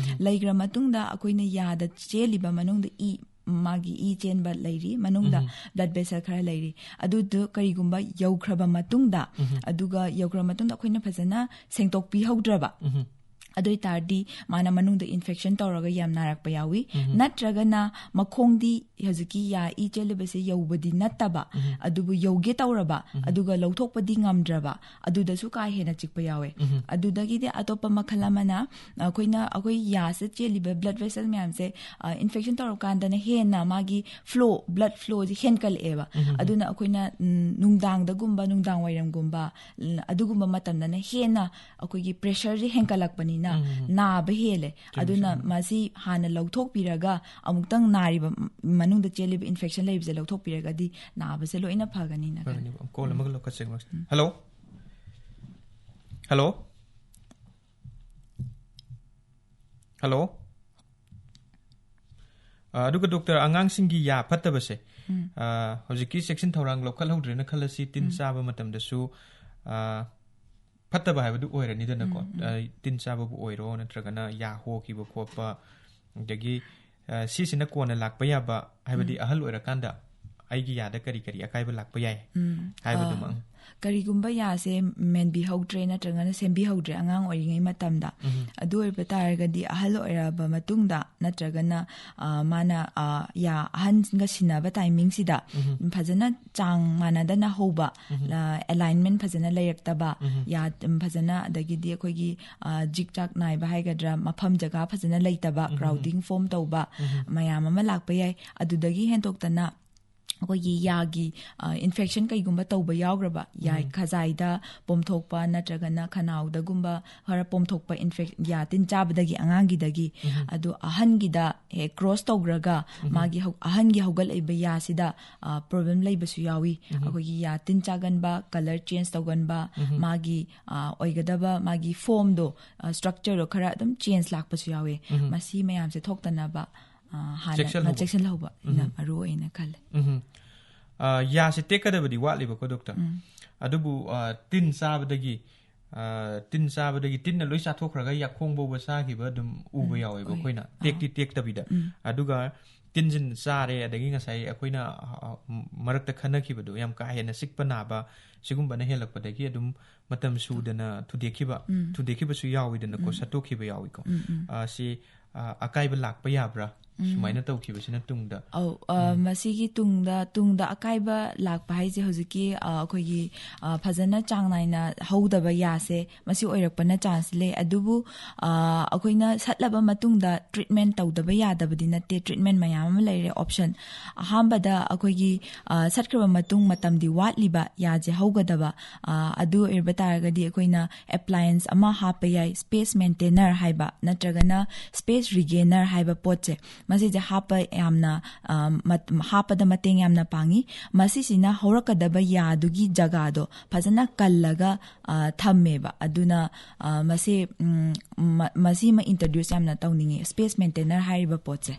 ꯂꯩꯈ꯭ꯔ ꯃꯇꯨꯡꯗ ꯑꯩꯈꯣꯏꯅ ꯌꯥꯗ ꯆꯦꯜꯂꯤꯕ ꯃꯅꯨꯡꯗ ꯏ, ꯃꯥꯒꯤ ꯏ ꯆꯦꯟꯕ ꯂꯩꯔꯤ, ꯃꯅꯨꯡꯗ blood vessel ꯈꯔ ꯂꯩꯔꯤ, ꯑꯗꯨꯗꯨ ꯀꯔꯤꯒꯨꯝꯕ ꯌꯧꯈ꯭ꯔꯕ ꯃꯇꯨꯡꯗ, ꯑꯗꯨꯒ ꯌꯧꯈ꯭ꯔꯕ ꯃꯇꯨꯡꯗ ꯑꯩꯈꯣꯏꯅ ꯐꯖꯅ ꯁꯦꯡꯗꯣꯛꯄꯤꯍꯧꯗ꯭ꯔꯕ, ꯑꯗꯨ ꯑꯣꯏ ꯇꯥꯔꯗꯤ ꯃꯥꯅ ꯃꯅꯨꯡꯗ infection ꯇꯧꯔꯒ ꯌꯥꯝ ꯅꯥꯔꯛꯄ ꯌꯥꯎꯏ꯫ ꯅꯠꯇ꯭ꯔꯒꯅ ꯃꯈꯣꯡꯗꯤ ꯍꯧꯖꯤꯛꯀꯤ ꯌꯥ ꯏ ꯆꯦꯜꯂꯤꯕꯁꯦ ꯌꯧꯕꯗꯤ ꯅꯠꯇꯕ, ꯑꯗꯨꯕꯨ ꯌꯧꯒꯦ ꯇꯧꯔꯕ, ꯑꯗꯨꯒ ꯂꯧꯊꯣꯛꯄꯗꯤ ꯉꯝꯗ꯭ꯔꯕ, ꯑꯗꯨꯗꯁꯨ ꯀꯥ ꯍꯦꯟꯅ ꯆꯤꯛꯄ ꯌꯥꯎꯋꯦ꯫ ꯑꯗꯨꯗꯒꯤꯗꯤ ꯑꯇꯣꯞꯄ ꯃꯈꯜ ꯑꯃꯅ, ꯑꯩꯈꯣꯏꯅ, ꯑꯩꯈꯣꯏ ꯌꯥꯁꯦ ꯆꯦꯜꯂꯤꯕ blood vessel ꯃꯌꯥꯝꯁꯦ, ꯑ, infection ꯇꯧꯔꯀꯥꯟꯗꯅ ꯍꯦꯟꯅ ꯃꯥꯒꯤ flow, blood flowꯁꯦ ꯍꯦꯟꯀꯠꯂꯛꯑꯦꯕ꯫ ꯑꯗꯨꯅ ꯑꯩꯈꯣꯏꯅ, ꯎꯝ, ꯅꯨꯡꯗꯥꯡꯗꯒꯨꯝꯕ, ꯅꯨꯡꯗꯥꯡ ꯋꯥꯏꯔꯝꯒꯨꯝꯕ, ꯎꯝ, ꯑꯗꯨꯒꯨꯝꯕ ꯃꯇꯝꯗꯅ ꯍꯦꯟꯅ ꯑꯩꯈꯣꯏꯒꯤ pressureꯁꯦ ꯍꯦꯟꯀꯠꯂꯛꯄꯅꯤꯅ ꯅꯥꯕ ꯍꯦꯜꯂꯦ꯫ ꯆꯨꯝꯃꯤ, ꯑꯗꯨꯅ ꯆꯨꯝꯃꯤ꯫ ꯃꯁꯤ ꯍꯥꯟꯅ ꯂꯧꯊꯣꯛꯄꯤꯔꯒ ꯑꯃꯨꯛꯇꯪ ꯅꯥꯔꯤꯕ ꯃꯅꯨꯡꯗ ꯆꯦꯜꯂꯤꯕ infection ꯂꯩꯕꯁꯦ ꯂꯧꯊꯣꯛꯄꯤꯔꯒꯗꯤ ꯅꯥꯕꯁꯦ ꯂꯣꯏꯅ ꯐꯒꯅꯤꯅ ꯈꯜꯂꯤ꯫ ꯐꯒꯅꯤ꯫ Call ꯑꯃꯒ ꯂꯧꯈꯠꯆꯒꯦ꯫ ꯍꯜꯂꯣ? ꯍꯜꯂꯣ? ꯍꯜꯂꯣ? ꯑ, ꯑꯗꯨꯒ doctor, ꯑꯉꯥꯡꯁꯤꯡꯒꯤ ꯌꯥ ꯐꯠꯇꯕꯁꯦ, ꯎꯝ꯫ ꯑ, ꯍꯧꯖꯤꯛꯀꯤ ꯆꯦꯛꯁꯤꯟ ꯊꯧꯔꯥꯡ ꯂꯧꯈꯠꯍꯧꯗ꯭ꯔꯦꯅ ꯈꯜꯂꯁꯤ, ꯇꯤꯟ ꯎꯝ꯫ ꯆꯥꯕ ꯃꯇꯝꯗꯁꯨ, ꯑ, ꯐꯠꯇꯕ ꯍꯥꯏꯕꯗꯨ ꯑꯣꯏꯔꯅꯤꯗꯅꯀꯣ꯫ ꯎꯝ, ꯎꯝ꯫ ꯑ, ꯇꯤꯟ ꯆꯥꯕꯕꯨ ꯑꯣꯏꯔꯣ, ꯅꯠꯇ꯭ꯔꯒꯅ ꯌꯥ ꯍꯣꯈꯤꯕ ꯈꯣꯠꯄ, ꯑꯗꯒꯤ, ꯑ, ꯁꯤꯁꯤꯅ ꯀꯣꯟꯅ ꯂꯥꯛꯄ ꯌꯥꯕ, ꯍꯥꯏꯕꯗꯤ ꯎꯝ꯫ ꯑꯍꯜ ꯑꯣꯏꯔꯀꯥꯟꯗ ꯑꯩꯒꯤ ꯌꯥꯗ ꯀꯔꯤ ꯀꯔꯤ ꯑꯀꯥꯏꯕ ꯂꯥꯛꯄ ꯌꯥꯏ ꯎꯝ꯫ ꯍꯥꯏꯕꯗꯨꯃ꯫ ꯑ, ꯀꯔꯤꯒꯨꯝꯕ ꯌꯥꯁꯦ ꯃꯦꯟꯕꯤꯍꯧꯗ꯭ꯔꯦ ꯅꯠꯇ꯭ꯔꯒꯅ ꯁꯦꯝꯕꯤꯍꯧꯗ꯭ꯔꯦ ꯑꯉꯥꯡ ꯑꯣꯏꯔꯤꯉꯩ ꯃꯇꯝꯗ, ꯎꯝ꯫ ꯑꯗꯨ ꯑꯣꯏꯕ ꯇꯥꯔꯒꯗꯤ ꯑꯍꯜ ꯑꯣꯏꯔꯕ ꯃꯇꯨꯡꯗ ꯅꯠꯇ꯭ꯔꯒꯅ, ꯑ, ꯃꯥꯅ, ꯑ, ꯌꯥ ꯑꯍꯟꯒ ꯁꯤꯟꯅꯕ timingꯁꯤꯗ ꯎꯝ꯫ ꯐꯖꯅ ꯆꯥꯡ ꯃꯥꯟꯅꯗꯅ ꯍꯧꯕ, ꯎꯝ꯫ ꯑ, alignment ꯐꯖꯅ ꯂꯩꯔꯛꯇꯕ, ꯎꯝ꯫ ꯌꯥ, ꯎꯝ, ꯐꯖꯅ, ꯑꯗꯒꯤꯗꯤ ꯑꯩꯈꯣꯏꯒꯤ, ꯑ, ꯖꯤꯛ ꯆꯥꯛ ꯅꯥꯏꯕ ꯍꯥꯏꯒꯗ꯭ꯔꯥ, ꯃꯐꯝ ꯖꯒꯥ ꯐꯖꯅ ꯂꯩꯇꯕ, ꯎꯝ꯫ Crowding form ꯇꯧꯕ, ꯎꯝ꯫ ꯃꯌꯥꯝ ꯑꯃ ꯂꯥꯛꯄ ꯌꯥꯏ꯫ ꯑꯗꯨꯗꯒꯤ ꯍꯦꯟꯗꯣꯛꯇꯅ ꯑꯩꯈꯣꯏꯒꯤ ꯌꯥꯒꯤ, ꯑ, infection ꯀꯩꯒꯨꯝꯕ ꯇꯧꯕ ꯌꯥꯎꯈ꯭ꯔꯕ, ꯌꯥ ꯎꯝ꯫ ꯈꯖꯥꯏꯗ ꯄꯣꯝꯊꯣꯛꯄ ꯅꯠꯇ꯭ꯔꯒꯅ ꯈꯅꯥꯎꯗꯒꯨꯝꯕ ꯈꯔ ꯄꯣꯝꯊꯣꯛꯄ infec-, ꯌꯥ ꯇꯤꯟ ꯆꯥꯕꯗꯒꯤ ꯑꯉꯥꯡꯒꯤꯗꯒꯤ, ꯎꯝ꯫ ꯑꯗꯨ ꯑꯍꯟꯒꯤꯗ ꯍꯦꯛ cross ꯇꯧꯈ꯭ꯔꯒ ꯎꯝ꯫ ꯃꯥꯒꯤ ꯍꯧ-, ꯑꯍꯟꯒꯤ ꯍꯧꯒꯠꯂꯛꯏꯕ ꯌꯥꯁꯤꯗ, ꯑ, problem ꯂꯩꯕꯁꯨ ꯌꯥꯎꯏ꯫ ꯎꯝ꯫ ꯑꯩꯈꯣꯏꯒꯤ ꯌꯥ ꯇꯤꯟ ꯆꯥꯒꯟꯕ, colour change ꯇꯧꯒꯟꯕ, ꯎꯝ꯫ ꯃꯥꯒꯤ, ꯑ, ꯑꯣꯏꯒꯗꯕ ꯃꯥꯒꯤ formꯗꯣ, ꯑ, structureꯗꯣ ꯈꯔ ꯑꯗꯨꯝ change ꯂꯥꯛꯄꯁꯨ ꯌꯥꯎꯏ꯫ ꯎꯝ꯫ ꯃꯁꯤ ꯃꯌꯥꯝꯁꯦ ꯊꯣꯛꯇꯅꯕ, ꯑ, ꯍꯥꯟꯅ ꯆꯦꯛꯁꯤꯜꯍꯧꯕ꯫ ꯆꯦꯛꯁꯤꯜꯍꯧꯕꯅ ꯎꯝ꯫ ꯃꯔꯨ ꯑꯣꯏꯅ ꯈꯜꯂꯦ꯫ ꯎꯝ꯫ ꯑ, ꯌꯥꯁꯦ ꯇꯦꯛꯀꯗꯕꯗꯤ ꯋꯥꯠꯂꯤꯕꯀꯣ, doctor? ꯎꯝ꯫ ꯑꯗꯨꯕꯨ, ꯑ, ꯇꯤꯟ ꯆꯥꯕꯗꯒꯤ, ꯑ, ꯇꯤꯟ ꯆꯥꯕꯗꯒꯤ ꯇꯤꯟꯅ ꯂꯣꯏ ꯆꯥꯊꯣꯛꯈ꯭ꯔꯒ ꯌꯥꯈꯣꯡ ꯐꯥꯎꯕ ꯆꯥꯈꯤꯕ ꯑꯗꯨꯝ ꯎꯕ ꯎꯝ, ꯌꯥꯎꯋꯦꯕ ꯎꯏ꯫ ꯑꯩꯈꯣꯏꯅ꯫ ꯑꯥ꯫ ꯇꯦꯛꯇꯤ ꯇꯦꯛꯇꯕꯤꯗ꯫ ꯎꯝ꯫ ꯑꯗꯨꯒ ꯇꯤꯟꯁꯤꯅ ꯆꯥꯔꯦ, ꯑꯗꯒꯤ ꯉꯁꯥꯏ ꯑꯩꯈꯣꯏꯅ, ꯑ, ꯃꯔꯛꯇ ꯈꯟꯅꯈꯤꯕꯗꯣ, ꯌꯥꯝ ꯀꯥ ꯍꯦꯟꯅ ꯆꯤꯛꯄ ꯅꯥꯕ ꯁꯤꯒꯨꯝꯕꯅ ꯍꯦꯜꯂꯛꯄꯗꯒꯤ ꯑꯗꯨꯝ ꯃꯇꯝ ꯁꯨꯗꯅ ꯊꯨꯗꯦꯛꯈꯤꯕ, ꯎꯝ꯫ ꯊꯨꯗꯦꯛꯈꯤꯕꯁꯨ ꯌꯥꯎꯋꯤꯗꯅꯀꯣ, ꯎꯝ꯫ ꯁꯠꯇꯣꯛꯈꯤꯕ ꯌꯥꯎꯋꯤꯀꯣ꯫ ꯎꯝ, ꯎꯝ꯫ ꯑ, ꯁꯤ, ꯑ, ꯑꯀꯥꯏꯕ ꯂꯥꯛꯄ ꯌꯥꯕ꯭ꯔꯥ? ꯎꯝ꯫ ꯁꯨꯃꯥꯏꯅ ꯇꯧꯈꯤꯕꯁꯤꯅ ꯇꯨꯡꯗ꯫ ꯑꯧ, ꯑ, ꯎꯝ꯫ ꯃꯁꯤꯒꯤ ꯇꯨꯡꯗ, ꯇꯨꯡꯗ ꯑꯀꯥꯏꯕ ꯂꯥꯛꯄ ꯍꯥꯏꯁꯦ ꯍꯧꯖꯤꯛꯀꯤ, ꯑ, ꯑꯩꯈꯣꯏꯒꯤ, ꯑ, ꯐꯖꯅ ꯆꯥꯡ ꯅꯥꯏꯅ ꯍꯧꯗꯕ ꯌꯥꯁꯦ, ꯃꯁꯤ ꯑꯣꯏꯔꯛꯄꯅ ꯆꯥꯟꯁ ꯂꯩ꯫ ꯑꯗꯨꯕꯨ, ꯑ, ꯑꯩꯈꯣꯏꯅ ꯁꯠꯂꯕ ꯃꯇꯨꯡꯗ ꯇ꯭ꯔꯤꯠꯃꯦꯟ ꯇꯧꯗꯕ ꯌꯥꯗꯕꯗꯤ ꯅꯠꯇꯦ, ꯇ꯭ꯔꯤꯠꯃꯦꯟ ꯃꯌꯥꯝ ꯑꯃ ꯂꯩꯔꯦ, ꯑꯣꯞꯁꯟ꯫ ꯑꯍꯥꯟꯕꯗ ꯑꯩꯈꯣꯏꯒꯤ, ꯑ, ꯁꯠꯈ꯭ꯔꯕ ꯃꯇꯨꯡ ꯃꯇꯝꯗꯤ ꯋꯥꯠꯂꯤꯕ ꯌꯥꯁꯦ ꯍꯧꯒꯗꯕ, ꯑ, ꯑꯗꯨ ꯑꯣꯏꯕ ꯇꯥꯔꯒꯗꯤ ꯑꯩꯈꯣꯏꯅ ꯑꯦꯄ꯭ꯂꯥꯏꯌꯦꯟꯁ ꯑꯃ ꯍꯥꯞꯄ ꯌꯥꯏ, ꯁ꯭ꯄꯦꯁ ꯃꯦꯟꯇꯦꯅꯔ ꯍꯥꯏꯕ ꯅꯠꯇ꯭ꯔꯒꯅ ꯁ꯭ꯄꯦꯁ ꯔꯤꯒꯦꯅꯔ ꯍꯥꯏꯕ ꯄꯣꯠꯁꯦ, ꯃꯁꯤꯁꯦ ꯍꯥꯞꯄ ꯌꯥꯝꯅ, ꯑ, ꯃꯠ-, ꯍꯥꯞꯄꯗ ꯃꯇꯦꯡ ꯌꯥꯝꯅ ꯄꯥꯡꯉꯤ꯫ ꯃꯁꯤꯁꯤꯅ ꯍꯧꯔꯛꯀꯗꯕ ꯌꯥꯗꯨꯒꯤ ꯖꯒꯥꯗꯣ ꯐꯖꯅ ꯀꯜꯂꯒ, ꯑ, ꯊꯝꯃꯦꯕ꯫ ꯑꯗꯨꯅ, ꯑ, ꯃꯁꯤ, ꯎꯝ, ꯃ-, ꯃꯁꯤꯃ ꯏꯟꯇ꯭ꯔꯣꯗ꯭ꯌꯨꯁ ꯌꯥꯝꯅ ꯇꯧꯅꯤꯡꯉꯤ, ꯁ꯭ꯄꯦꯁ ꯃꯦꯟꯇꯦꯅꯔ ꯍꯥꯏꯔꯤꯕ ꯄꯣꯠꯁꯦ꯫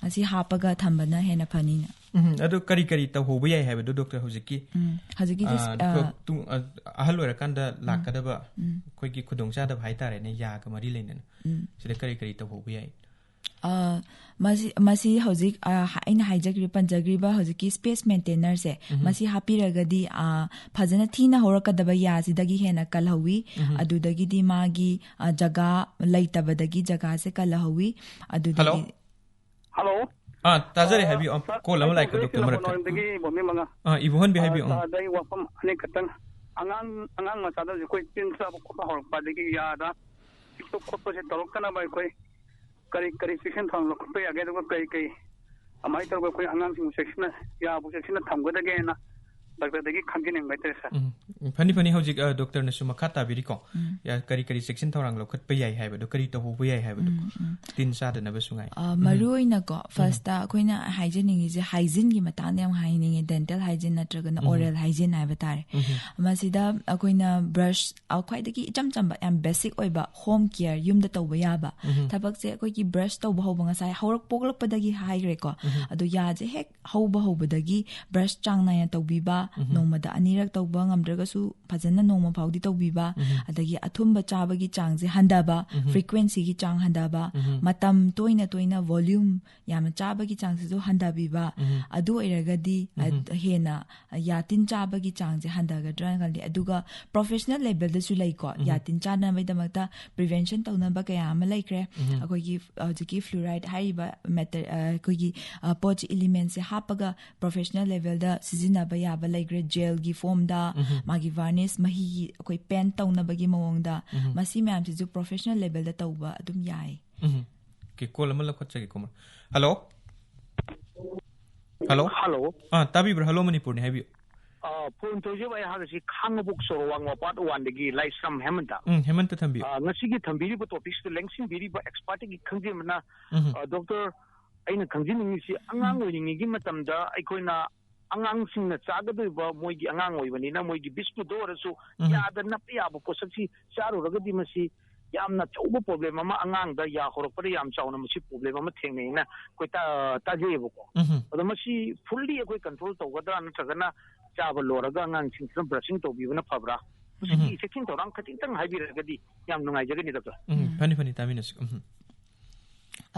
ꯑꯁꯤ ꯍꯥꯞꯄꯒ ꯊꯝꯕꯅ ꯍꯦꯟꯅ ꯐꯅꯤꯅ꯫ ꯎꯝ, ꯑꯗꯨ ꯀꯔꯤ ꯀꯔꯤ ꯇꯧꯍꯧꯕ ꯌꯥꯏ ꯍꯥꯏꯕꯗꯣ, ꯗꯣꯛꯇꯔ, ꯍꯧꯖꯤꯛꯀꯤ, ꯎꯝ, ꯍꯧꯖꯤꯛꯀꯤꯗꯤ, ꯑ, ꯑ, ꯇꯨꯡ-, ꯑ, ꯑꯍꯜ ꯑꯣꯏꯔꯀꯥꯟꯗ ꯎꯝ, ꯂꯥꯛꯀꯗꯕ ꯎꯝ꯫ ꯑꯩꯈꯣꯏꯒꯤ ꯈꯨꯗꯣꯡꯆꯥꯗꯕ ꯍꯥꯏꯇꯥꯔꯦꯅꯦ, ꯌꯥꯒ ꯃꯔꯤ ꯂꯩꯅꯅ꯫ ꯎꯝ꯫ ꯁꯤꯗ ꯀꯔꯤ ꯀꯔꯤ ꯇꯧꯍꯧꯕ ꯌꯥꯏ? ꯑ, ꯃꯁꯤ, ꯃꯁꯤ ꯍꯧꯖꯤꯛ, ꯑ, ꯑꯩꯅ ꯍꯥꯏꯖꯈ꯭ꯔꯤꯕ, ꯄꯟꯖꯈ꯭ꯔꯤꯕ ꯍꯧꯖꯤꯛꯀꯤ ꯁ꯭ꯄꯦꯁ ꯃꯦꯟꯇꯦꯅꯔꯁꯦ, ꯎꯝ꯫ ꯃꯁꯤ ꯍꯥꯞꯄꯤꯔꯒꯗꯤ, ꯑ, ꯐꯖꯅ ꯊꯤꯅ ꯍꯧꯔꯛꯀꯗꯕ ꯌꯥꯁꯤꯗꯒꯤ ꯍꯦꯟꯅ ꯀꯜꯍꯧꯋꯤ꯫ ꯎꯝ꯫ ꯑꯗꯨꯗꯒꯤꯗꯤ ꯃꯥꯒꯤ, ꯑ, ꯖꯒꯥ ꯂꯩꯇꯕꯗꯒꯤ ꯖꯒꯥꯁꯦ ꯀꯜꯍꯧꯋꯤ꯫ ꯑꯗꯨꯗꯒꯤ ꯍꯜꯂꯣ? ꯍꯜꯂꯣ꯫ ꯑꯥ, ꯇꯥꯖꯔꯦ, ꯑ, ꯍꯥꯏꯕꯤꯌꯨ꯫ ꯑꯥ, ꯁꯥꯔ, ꯀꯣꯜ ꯑꯃ ꯑꯩ ꯂꯥꯛꯑꯦꯀꯣ, ꯗꯣꯛꯇꯔ ꯀꯣꯡꯖꯩ ꯃꯔꯛꯇ꯫ ꯈꯨꯅꯧꯗꯒꯤ ꯏꯕꯣꯝꯕꯤ ꯃꯉꯥ꯫ ꯑꯥ, ꯏꯕꯣꯍꯟꯕꯤ ꯑ, ꯍꯥꯏꯕꯤꯌꯨ, ꯎꯝ꯫ ꯁꯥꯔꯗ ꯑꯩ ꯋꯥꯐꯝ ꯑꯅꯤ ꯈꯛꯇꯪ꯫ ꯑꯉꯥꯡ, ꯑꯉꯥꯡ ꯃꯆꯥꯗ ꯍꯧꯖꯤꯛ ꯑꯩꯈꯣꯏ ꯇꯤꯟ ꯆꯥꯕ ꯈꯣꯠꯄ ꯍꯧꯔꯛꯄ, ꯑꯗꯒꯤ ꯌꯥꯗ ꯆꯤꯛꯄ ꯈꯣꯠꯄꯁꯦ ꯇꯧꯔꯛꯇꯅꯕ ꯑꯩꯈꯣꯏ ꯀꯔꯤ, ꯀꯔꯤ ꯆꯦꯛꯁꯤꯟ ꯊꯧꯔꯥꯡ ꯂꯧꯈꯠꯄ ꯌꯥꯒꯦ, ꯑꯗꯨꯒ ꯀꯔꯤ, ꯀꯔꯤ ꯀꯃꯥꯏꯅ ꯇꯧꯔꯒ ꯑꯩꯈꯣꯏ ꯑꯉꯥꯡꯁꯤꯡꯕꯨ ꯆꯦꯛꯁꯤꯟꯅ, ꯌꯥꯕꯨ ꯆꯦꯛꯁꯤꯟꯅ ꯊꯝꯒꯗꯒꯦꯅ ꯗꯥꯛꯇꯔꯗꯒꯤ ꯈꯪꯖꯅꯤꯡꯕ ꯍꯥꯏꯇꯥꯔꯦ, ꯁꯥꯔ꯫ ꯎꯝ, ꯐꯅꯤ, ꯐꯅꯤ꯫ ꯍꯧꯖꯤꯛ, ꯑ, ꯗꯣꯛꯇꯔꯅꯁꯨ ꯃꯈꯥ ꯇꯥꯕꯤꯔꯤꯀꯣ꯫ ꯎꯝ꯫ ꯌꯥ-, ꯀꯔꯤ, ꯀꯔꯤ ꯆꯦꯛꯁꯤꯟ ꯊꯧꯔꯥꯡ ꯂꯧꯈꯠꯄ ꯌꯥꯏ ꯍꯥꯏꯕꯗꯣ, ꯀꯔꯤ ꯇꯧꯍꯧꯕ ꯌꯥꯏ ꯍꯥꯏꯕꯗꯣ, ꯎꯝ, ꯎꯝ꯫ ꯇꯤꯟ ꯆꯥꯗꯅꯕꯁꯨ ꯉꯥꯏ꯫ ꯑ, ꯎꯝ꯫ ꯃꯔꯨ ꯑꯣꯏꯅꯀꯣ, ꯎꯝ꯫ ꯐꯥꯔꯁꯇ ꯑꯩꯈꯣꯏꯅ ꯍꯥꯏꯖꯅꯤꯡꯉꯤꯁꯦ ꯍꯥꯏꯖꯤꯟꯒꯤ ꯃꯇꯥꯡꯗ ꯌꯥꯝ ꯍꯥꯏꯅꯤꯡꯉꯤ, ꯗꯦꯟꯇꯦꯜ ꯍꯥꯏꯖꯤꯟ ꯅꯠꯇ꯭ꯔꯒꯅ ꯎꯝ꯫ ꯑꯣꯔꯦꯜ ꯍꯥꯏꯖꯤꯟ ꯍꯥꯏꯕ ꯇꯥꯔꯦ꯫ ꯎꯝ꯫ ꯃꯁꯤꯗ ꯑꯩꯈꯣꯏꯅ ꯕ꯭ꯔꯁ, ꯑ, ꯈ꯭ꯋꯥꯏꯗꯒꯤ ꯏꯆꯝ ꯆꯝꯕ, ꯌꯥꯝ ꯕꯦꯁꯤꯛ ꯑꯣꯏꯕ ꯍꯣꯝ ꯀꯤꯌꯔ, ꯌꯨꯝꯗ ꯇꯧꯕ ꯌꯥꯕ ꯎꯝ꯫ ꯊꯕꯛꯁꯦ ꯑꯩꯈꯣꯏꯒꯤ ꯕ꯭ꯔꯁ ꯇꯧꯕ ꯍꯧꯕ, ꯉꯁꯥꯏ ꯍꯧꯔꯛ-, ꯄꯣꯛꯂꯛꯄꯗꯒꯤ ꯍꯥꯏꯈ꯭ꯔꯦꯀꯣ꯫ ꯎꯝ꯫ ꯑꯗꯣ ꯌꯥꯁꯦ ꯍꯦꯛ ꯍꯧꯕ ꯍꯧꯕꯗꯒꯤ ꯕ꯭ꯔꯁ ꯆꯥꯡ ꯅꯥꯏꯅ ꯇꯧꯕꯤꯕ, ꯎꯝ꯫ ꯅꯣꯡꯃꯗ ꯑꯅꯤꯔꯛ ꯇꯧꯕ ꯉꯝꯗ꯭ꯔꯒꯁꯨ ꯁꯨ ꯐꯖꯅ ꯅꯣꯡꯃ ꯐꯥꯎꯗꯤ ꯇꯧꯕꯤꯕ, ꯑꯗꯒꯤ ꯑꯊꯨꯝꯕ ꯆꯥꯕꯒꯤ ꯆꯥꯡꯁꯦ ꯍꯟꯊꯕ, ꯐ꯭ꯔꯤꯀ꯭ꯋꯦꯟꯁꯤꯒꯤ ꯆꯥꯡ ꯍꯟꯊꯕ, ꯃꯇꯝ ꯇꯣꯏꯅ ꯇꯣꯏꯅ volume ꯌꯥꯝꯅ ꯆꯥꯕꯒꯤ ꯆꯥꯡꯁꯤꯁꯨ ꯍꯟꯊꯕꯤꯕ, ꯑꯗꯨ ꯑꯣꯏꯔꯒꯗꯤ ꯑ, ꯍꯦꯟꯅ ꯌꯥꯇꯤꯟ ꯆꯥꯕꯒꯤ ꯆꯥꯡꯁꯦ ꯍꯟꯊꯒꯗ꯭ꯔꯥꯅ ꯈꯜꯂꯤ꯫ ꯑꯗꯨꯒ professional levelꯗꯁꯨ ꯂꯩꯀꯣ, ꯌꯥꯇꯤꯟ ꯆꯥꯅꯕꯒꯤꯗꯃꯛꯇ prevention ꯇꯧꯅꯕ ꯀꯌꯥ ꯑꯃ ꯂꯩꯈ꯭ꯔꯦ꯫ ꯑꯩꯈꯣꯏꯒꯤ ꯍꯧꯖꯤꯛꯀꯤ fluoride ꯍꯥꯏꯔꯤꯕ matter, ꯑ, ꯑꯩꯈꯣꯏꯒꯤ ꯑ, ꯄꯣꯠꯁꯤ, elementꯁꯦ ꯍꯥꯞꯄꯒ professional levelꯗ ꯁꯤꯖꯤꯟꯅꯕ ꯌꯥꯕ ꯂꯩꯈ꯭ꯔꯦ꯫ Gelꯒꯤ formꯗ, ꯃꯥꯒꯤ varnish, ꯃꯍꯤꯒꯤ ꯑꯩꯈꯣꯏ paint ꯇꯧꯅꯕꯒꯤ ꯃꯑꯣꯡꯗ, ꯃꯁꯤ ꯃꯌꯥꯝꯁꯤꯁꯨ professional levelꯗ ꯇꯧꯕ ꯑꯗꯨꯝ ꯌꯥꯏ꯫ ꯎꯝ꯫ Okay, call ꯑꯃ ꯂꯧꯈꯠꯆꯒꯦꯀꯣ꯫ Hello? Hello? Hello. ꯑꯥ, ꯇꯥꯕꯤꯕ꯭ꯔꯥ? Hello ꯃꯅꯤꯄꯨꯔꯅꯤ, ꯍꯥꯏꯕꯤꯌꯨ꯫ ꯑ, phone ꯇꯧꯖꯕ ꯑꯩꯍꯥꯛ ꯑꯁꯤ ꯈꯥꯡꯉꯕꯣꯛ ꯁꯣꯔꯣꯋꯥꯡ ꯋꯥꯄꯥꯠ one ꯗꯒꯤ ꯂꯥꯏꯁ꯭ꯔꯝ ꯍꯦꯃꯟꯇ꯫ ꯎꯝ, ꯍꯦꯃꯟꯇ ꯊꯝꯕꯤꯌꯨ꯫ ꯑ, ꯉꯁꯤꯒꯤ ꯊꯝꯕꯤꯔꯤꯕ topicꯁꯤꯗ ꯂꯦꯡꯁꯤꯟꯕꯤꯔꯤꯕ expertꯀꯤ ꯈꯪꯖꯤꯟꯕꯅ, ꯎꯝ꯫ ꯑ, doctor, ꯑꯩꯅ ꯈꯪꯖꯅꯤꯡꯉꯤꯁꯤ ꯑꯉꯥꯡ ꯑꯣꯏꯔꯤꯉꯩꯒꯤ ꯃꯇꯝꯗ ꯑꯩꯈꯣꯏꯅ ꯑꯉꯥꯡꯁꯤꯡꯅ ꯆꯥꯒꯗꯧꯔꯤꯕ, ꯃꯣꯏꯒꯤ ꯑꯉꯥꯡ ꯑꯣꯏꯕꯅꯤꯅ ꯃꯣꯏꯒꯤ biscuitꯇ ꯑꯣꯏꯔꯁꯨ ꯎꯝ꯫ ꯌꯥꯗ ꯅꯞꯄ ꯌꯥꯕ ꯄꯣꯠꯁꯛꯁꯤ ꯆꯥꯔꯨꯔꯒꯗꯤ ꯃꯁꯤ ꯌꯥꯝꯅ ꯑꯆꯧꯕ problem ꯑꯃ, ꯑꯉꯥꯡꯗ ꯌꯥ ꯍꯧꯔꯛꯄꯗ ꯌꯥꯝ ꯆꯥꯎꯅ ꯃꯁꯤ problem ꯑꯃ ꯊꯦꯡꯅꯩꯅ ꯑꯩꯈꯣꯏ ꯇꯥ-, ꯇꯥꯖꯩꯌꯦꯕꯀꯣ꯫ ꯎꯝ꯫ ꯑꯗꯣ ꯃꯁꯤ fully ꯑꯩꯈꯣꯏ control ꯇꯧꯒꯗ꯭ꯔꯥ, ꯅꯠꯇ꯭ꯔꯒꯅ ꯆꯥꯕ ꯂꯣꯏꯔꯒ ꯑꯉꯥꯡꯁꯤꯡꯁꯤꯅ brushing ꯇꯧꯕꯤꯕꯅ ꯐꯕ꯭ꯔꯥ? ꯃꯁꯤꯒꯤ ꯎꯝ꯫ effectꯀꯤ ꯊꯧꯔꯥꯡ ꯈꯖꯤꯛꯇꯪ ꯍꯥꯏꯕꯤꯔꯒꯗꯤ ꯌꯥꯝ ꯅꯨꯡꯉꯥꯏꯖꯒꯅꯤ, doctor꯫ ꯎꯝ, ꯐꯅꯤ, ꯐꯅꯤ, ꯇꯥꯃꯤꯟꯅꯁꯤ꯫ ꯎꯝ꯫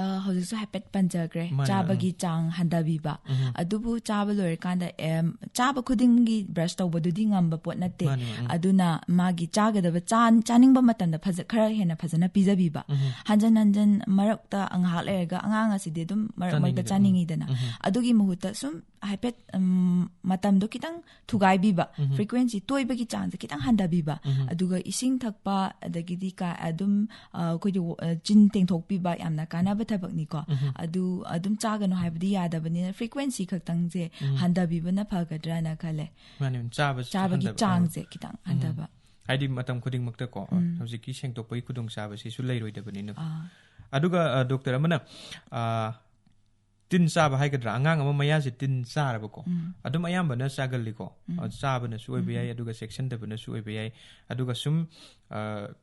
ꯑ, ꯍꯧꯖꯤꯛꯁꯨ ꯍꯥꯏꯐꯦꯠ ꯄꯟꯖꯈ꯭ꯔꯦ, ꯃꯥꯅꯦ, ꯆꯥꯕꯒꯤ ꯎꯝ꯫ ꯆꯥꯡ ꯍꯟꯊꯕꯤꯕ꯫ ꯎꯝ꯫ ꯑꯗꯨꯕꯨ ꯆꯥꯕ ꯂꯣꯏꯔꯀꯥꯟꯗ, ꯑꯦꯝ, ꯆꯥꯕ ꯈꯨꯗꯤꯡꯒꯤ brush ꯇꯧꯕꯗꯨꯗꯤ ꯉꯝꯕ ꯄꯣꯠ ꯅꯠꯇꯦ꯫ ꯃꯥꯅꯦ, ꯃꯥꯅꯦ, ꯎꯝ꯫ ꯑꯗꯨꯅ ꯃꯥꯒꯤ ꯆꯥꯒꯗꯕ ꯆꯥ-, ꯆꯥꯅꯤꯡꯕ ꯃꯇꯝꯗ ꯐꯖ-, ꯈꯔ ꯍꯦꯟꯅ ꯐꯖꯅ ꯄꯤꯖꯕꯤꯕ꯫ ꯎꯝ꯫ ꯍꯟꯖꯟ ꯍꯟꯖꯟ ꯃꯔꯛꯇ ꯉꯥꯏꯍꯥꯛ ꯂꯩꯔꯒ, ꯑꯉꯥꯡ ꯑꯁꯤꯗꯤ ꯑꯗꯨꯝ ꯃꯔꯛ ꯃꯔꯛꯇ ꯆꯥꯅꯤꯡꯉꯤꯗꯅ꯫ ꯆꯥꯅꯤꯡꯉꯤꯗꯅ꯫ ꯎꯝ꯫ ꯑꯗꯨꯒꯤ ꯃꯍꯨꯠꯇ ꯁꯨꯝ ꯍꯥꯏꯐꯦꯠ, ꯎꯝ, ꯃꯇꯝꯗꯣ ꯈꯤꯇꯪ ꯊꯨꯒꯥꯏꯕꯤꯕ, ꯎꯝ꯫ frequency, ꯇꯣꯏꯕꯒꯤ ꯆꯥꯡꯁꯦ ꯈꯤꯇꯪ ꯍꯟꯊꯕꯤꯕ, ꯎꯝ꯫ ꯑꯗꯨꯒ ꯏꯁꯤꯡ ꯊꯛꯄ, ꯑꯗꯒꯤꯗꯤ ꯀꯥ-, ꯑꯗꯨꯝ, ꯑ, ꯑꯩꯈꯣꯏꯒꯤ ꯋ-, ꯑ, ꯆꯤꯟ ꯇꯦꯡꯊꯣꯛꯄꯤꯕ ꯌꯥꯝꯅ ꯀꯥꯟꯅꯕ ꯊꯕꯛꯅꯤꯀꯣ꯫ ꯎꯝ꯫ ꯑꯗꯨ ꯑꯗꯨꯝ ꯆꯥꯒꯅꯨ ꯍꯥꯏꯕꯗꯤ ꯌꯥꯗꯕꯅꯤꯅ, frequency ꯈꯛꯇꯪꯁꯦ ꯎꯝ꯫ ꯍꯟꯊꯕꯤꯕꯅ ꯐꯒꯗ꯭ꯔꯥꯅ ꯈꯜꯂꯦ꯫ ꯃꯥꯅꯦ, ꯆꯥꯕꯁꯤ ꯆꯥꯕꯒꯤ ꯍꯟꯊꯕ-, ꯆꯥꯡꯁꯦ ꯈꯤꯇꯪ ꯎꯝ꯫ ꯍꯟꯊꯕ꯫ ꯍꯥꯏꯗꯤ ꯃꯇꯝ ꯈꯨꯗꯤꯡꯃꯛꯇꯀꯣ, ꯎꯝ꯫ ꯍꯧꯖꯤꯛꯀꯤ ꯁꯦꯡꯗꯣꯛꯄꯒꯤ ꯈꯨꯗꯣꯡꯆꯥꯕꯁꯤꯁꯨ ꯂꯩꯔꯣꯏꯗꯕꯅꯤꯅ꯫ ꯑꯥ꯫ ꯑꯗꯨꯒ, ꯑ, doctor ꯑꯃꯅ, ꯑ, ꯇꯤꯟ ꯆꯥꯕ ꯍꯥꯏꯒꯗ꯭ꯔꯥ, ꯑꯉꯥꯡ ꯑꯃ ꯃꯌꯥꯁꯦ ꯇꯤꯟ ꯆꯥꯔꯕꯀꯣ, ꯑꯗꯨꯝ ꯑꯌꯥꯝꯕꯅ ꯆꯥꯒꯜꯂꯤꯀꯣ꯫ ꯑ, ꯆꯥꯕꯅꯁꯨ ꯑꯣꯏꯕ ꯌꯥꯏ, ꯑꯗꯨꯒ ꯆꯦꯛꯁꯤꯟꯗꯕꯅꯁꯨ ꯑꯣꯏꯕ ꯌꯥꯏ꯫ ꯑꯗꯨꯒ ꯁꯨꯝ, ꯑ,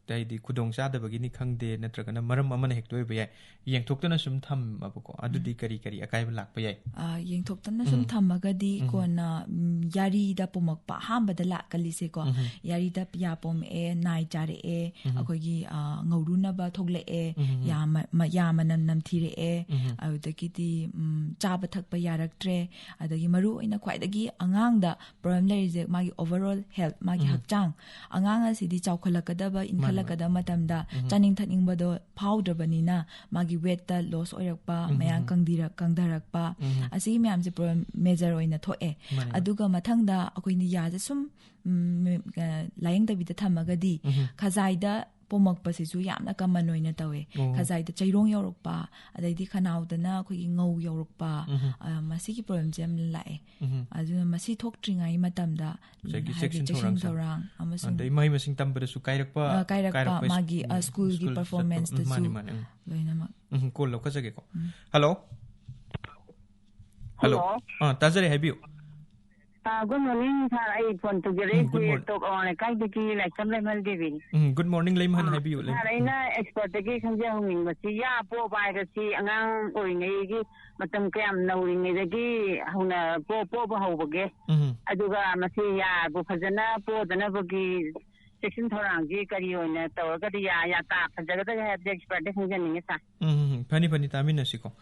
ꯍꯥꯏꯗꯤ ꯈꯨꯗꯣꯡ ꯆꯥꯗꯕꯒꯤꯅꯤ ꯈꯪꯗꯦ, ꯅꯠꯇ꯭ꯔꯒꯅ ꯃꯔꯝ ꯑꯃꯅ ꯍꯦꯛꯇ ꯑꯣꯏꯕ ꯌꯥꯏ, ꯌꯦꯡꯊꯣꯛꯇꯅ ꯁꯨꯝ ꯊꯝꯃꯕꯀꯣ, ꯑꯗꯨꯗꯤ ꯀꯔꯤ ꯀꯔꯤ ꯑꯀꯥꯏꯕ ꯂꯥꯛꯄ ꯌꯥꯏ? ꯑ, ꯌꯦꯡꯊꯣꯛꯇꯅ ꯁꯨꯝ ꯊꯝꯃꯒꯗꯤ ꯀꯣꯟꯅ, ꯎꯝ, ꯌꯥꯔꯤꯗ ꯄꯣꯝꯃꯛꯄ ꯑꯍꯥꯟꯕꯗ ꯂꯥꯛꯀꯜꯂꯤꯁꯦꯀꯣ꯫ ꯌꯥꯔꯤꯗ ꯌꯥ ꯄꯣꯝꯃꯛꯑꯦ, ꯅꯥꯏ ꯆꯥꯔꯛꯑꯦ, ꯑꯩꯈꯣꯏꯒꯤ, ꯑ, ꯉꯧꯔꯨꯅꯕ ꯊꯣꯛꯂꯛꯑꯦ, ꯌꯥ ꯃ-, ꯃ-, ꯌꯥ ꯃꯅꯝ ꯅꯝꯊꯤꯔꯛꯑꯦ, ꯑꯗꯨꯗꯒꯤꯗꯤ, ꯎꯝ, ꯆꯥꯕ ꯊꯛꯄ ꯌꯥꯔꯛꯇ꯭ꯔꯦ, ꯑꯗꯒꯤ ꯃꯔꯨ ꯑꯣꯏꯅ ꯈ꯭ꯋꯥꯏꯗꯒꯤ ꯑꯉꯥꯡꯗ ꯄ꯭ꯔꯣꯕ꯭ꯂꯦꯝ ꯂꯩꯔꯤꯁꯦ ꯃꯥꯒꯤ overall health, ꯃꯥꯒꯤ ꯍꯛꯆꯥꯡ꯫ ꯑꯉꯥꯡ ꯑꯁꯤꯗꯤ ꯆꯥꯎꯈꯠꯂꯛꯀꯗꯕ, ꯏꯟꯈꯠꯂꯛꯀꯗꯕ ꯃꯇꯝꯗ ꯆꯥꯅꯤꯡ ꯊꯛꯅꯤꯡꯕꯗꯣ ꯐꯥꯎꯗ꯭ꯔꯕꯅꯤꯅ ꯃꯥꯒꯤ ꯋꯦꯠꯇ ꯂꯣꯁ ꯑꯣꯏꯔꯛꯄ, ꯃꯌꯥꯡ ꯀꯪꯗꯤꯔꯛ-, ꯀꯪꯊꯔꯛꯄ, ꯑꯁꯤꯒꯤ ꯃꯌꯥꯝꯁꯦ ꯄ꯭ꯔꯣꯕ꯭ꯂꯦꯝ ꯃꯦꯖꯔ ꯑꯣꯏꯅ ꯊꯣꯛꯑꯦ꯫ ꯃꯥꯅꯦ, ꯃꯥꯅꯦ꯫ ꯑꯗꯨꯒ ꯃꯊꯪꯗ ꯑꯩꯈꯣꯏꯅ ꯌꯥꯁꯦ ꯁꯨꯝ, ꯎꯝ, ꯑ, ꯂꯥꯌꯦꯡꯗꯕꯤꯗ ꯊꯝꯃꯒꯗꯤ ꯈꯖꯥꯏꯗ ꯄꯣꯝꯃꯛꯄꯁꯤꯁꯨ ꯌꯥꯝꯅ ꯀꯃꯟ ꯑꯣꯏꯅ ꯇꯧꯋꯦ꯫ ꯑꯣ꯫ ꯈꯖꯥꯏꯗ ꯆꯩꯔꯣꯡ ꯌꯧꯔꯛꯄ, ꯑꯗꯩꯗꯤ ꯈꯅꯥꯎꯗꯅ ꯑꯩꯈꯣꯏꯒꯤ ꯉꯧ ꯌꯧꯔꯛꯄ, ꯑ, ꯃꯁꯤꯒꯤ ꯄ꯭ꯔꯣꯕ꯭ꯂꯦꯝꯁꯦ ꯌꯥꯝ ꯂꯥꯛꯑꯦ꯫ ꯑꯗꯨꯅ ꯃꯁꯤ ꯊꯣꯛꯇ꯭ꯔꯤꯉꯩ ꯃꯇꯝꯗ, ꯉꯁꯥꯏꯒꯤ ꯍꯥꯏꯗꯤ ꯆꯦꯛꯁꯤꯟ ꯆꯦꯛꯁꯤꯟ ꯊꯧꯔꯥꯡꯁꯦ꯫ ꯊꯧꯔꯥꯡ ꯑꯃꯁꯨꯡ ꯑꯗꯩ ꯃꯍꯩ ꯃꯁꯤꯡ ꯇꯝꯕꯗꯁꯨ ꯀꯥꯏꯔꯛꯄ, ꯑ, ꯀꯥꯏꯔꯛꯄ, ꯀꯥꯏꯔꯛꯄ, ꯃꯥꯒꯤ, ꯑ, ꯎꯝ, ꯁ꯭ꯀꯨꯜꯒꯤ ꯁ꯭ꯀꯨꯜ ꯆꯠꯄ, ꯎꯝ, ꯄꯔꯐꯣꯔꯃꯦꯟꯁꯇꯁꯨ ꯃꯥꯅꯤ, ꯃꯥꯅꯤ, ꯎꯝ꯫ ꯂꯣꯏꯅꯃꯛ꯫ ꯎꯝ, ꯀꯣꯜ ꯂꯧꯈꯠꯆꯒꯦꯀꯣ꯫ ꯎꯝ꯫ ꯍꯜꯂꯣ? ꯍꯜꯂꯣ? ꯑꯥ, ꯇꯥꯖꯔꯦ, ꯍꯥꯏꯕꯤꯌꯨ꯫ ꯑꯥ, good morning, sir. ꯑꯩ ꯐꯣꯟ ꯇꯧꯖꯔꯛꯏꯁꯦ ꯎꯝ, good morning. ꯇꯣꯞ ꯑꯋꯥꯡ ꯂꯩꯀꯥꯏꯗꯒꯤ ꯂꯥꯏꯁ꯭ꯔꯝ ꯂꯩꯃꯍꯜ ꯗꯦꯕꯤꯅꯤ꯫ ꯎꯝ, good morning, ꯂꯩꯃꯍꯜ, ꯑꯥ, ꯍꯥꯏꯕꯤꯌꯨ, ꯂꯩꯃꯍꯜ꯫ Sir, ꯑꯩꯅ ꯑꯦꯛꯁꯄꯔꯠꯇꯒꯤ ꯈꯪꯖꯍꯧꯅꯤꯡꯕꯁꯤ, ꯌꯥ ꯄꯣꯕ ꯍꯥꯏꯕꯁꯤ ꯑꯉꯥꯡ ꯑꯣꯏꯔꯤꯉꯩꯒꯤ ꯃꯇꯝ ꯀꯌꯥꯝ ꯅꯧꯔꯤꯉꯩꯗꯒꯤ ꯍꯧꯅ ꯄꯣ-, ꯄꯣꯕ ꯍꯧꯕꯒꯦ? ꯎꯝ꯫ ꯑꯗꯨꯒ ꯃꯁꯤ ꯌꯥꯕꯨ ꯐꯖꯅ ꯄꯣꯗꯅꯕꯒꯤ ꯆꯦꯛꯁꯤꯟ ꯊꯧꯔꯥꯡꯁꯤ ꯀꯔꯤ ꯑꯣꯏꯅ ꯇꯧꯔꯒꯗꯤ ꯌꯥ, ꯌꯥ ꯇꯥ ꯐꯖꯒꯗꯒꯦ ꯍꯥꯏꯕꯁꯤ ꯑꯦꯛꯁꯄꯔꯠꯇ ꯈꯪꯖꯅꯤꯡꯉꯤ, sir꯫ ꯎꯝ, ꯎꯝ, ꯎꯝ꯫ ꯐꯅꯤ, ꯐꯅꯤ, ꯇꯥꯃꯤꯟꯅꯁꯤꯀꯣ꯫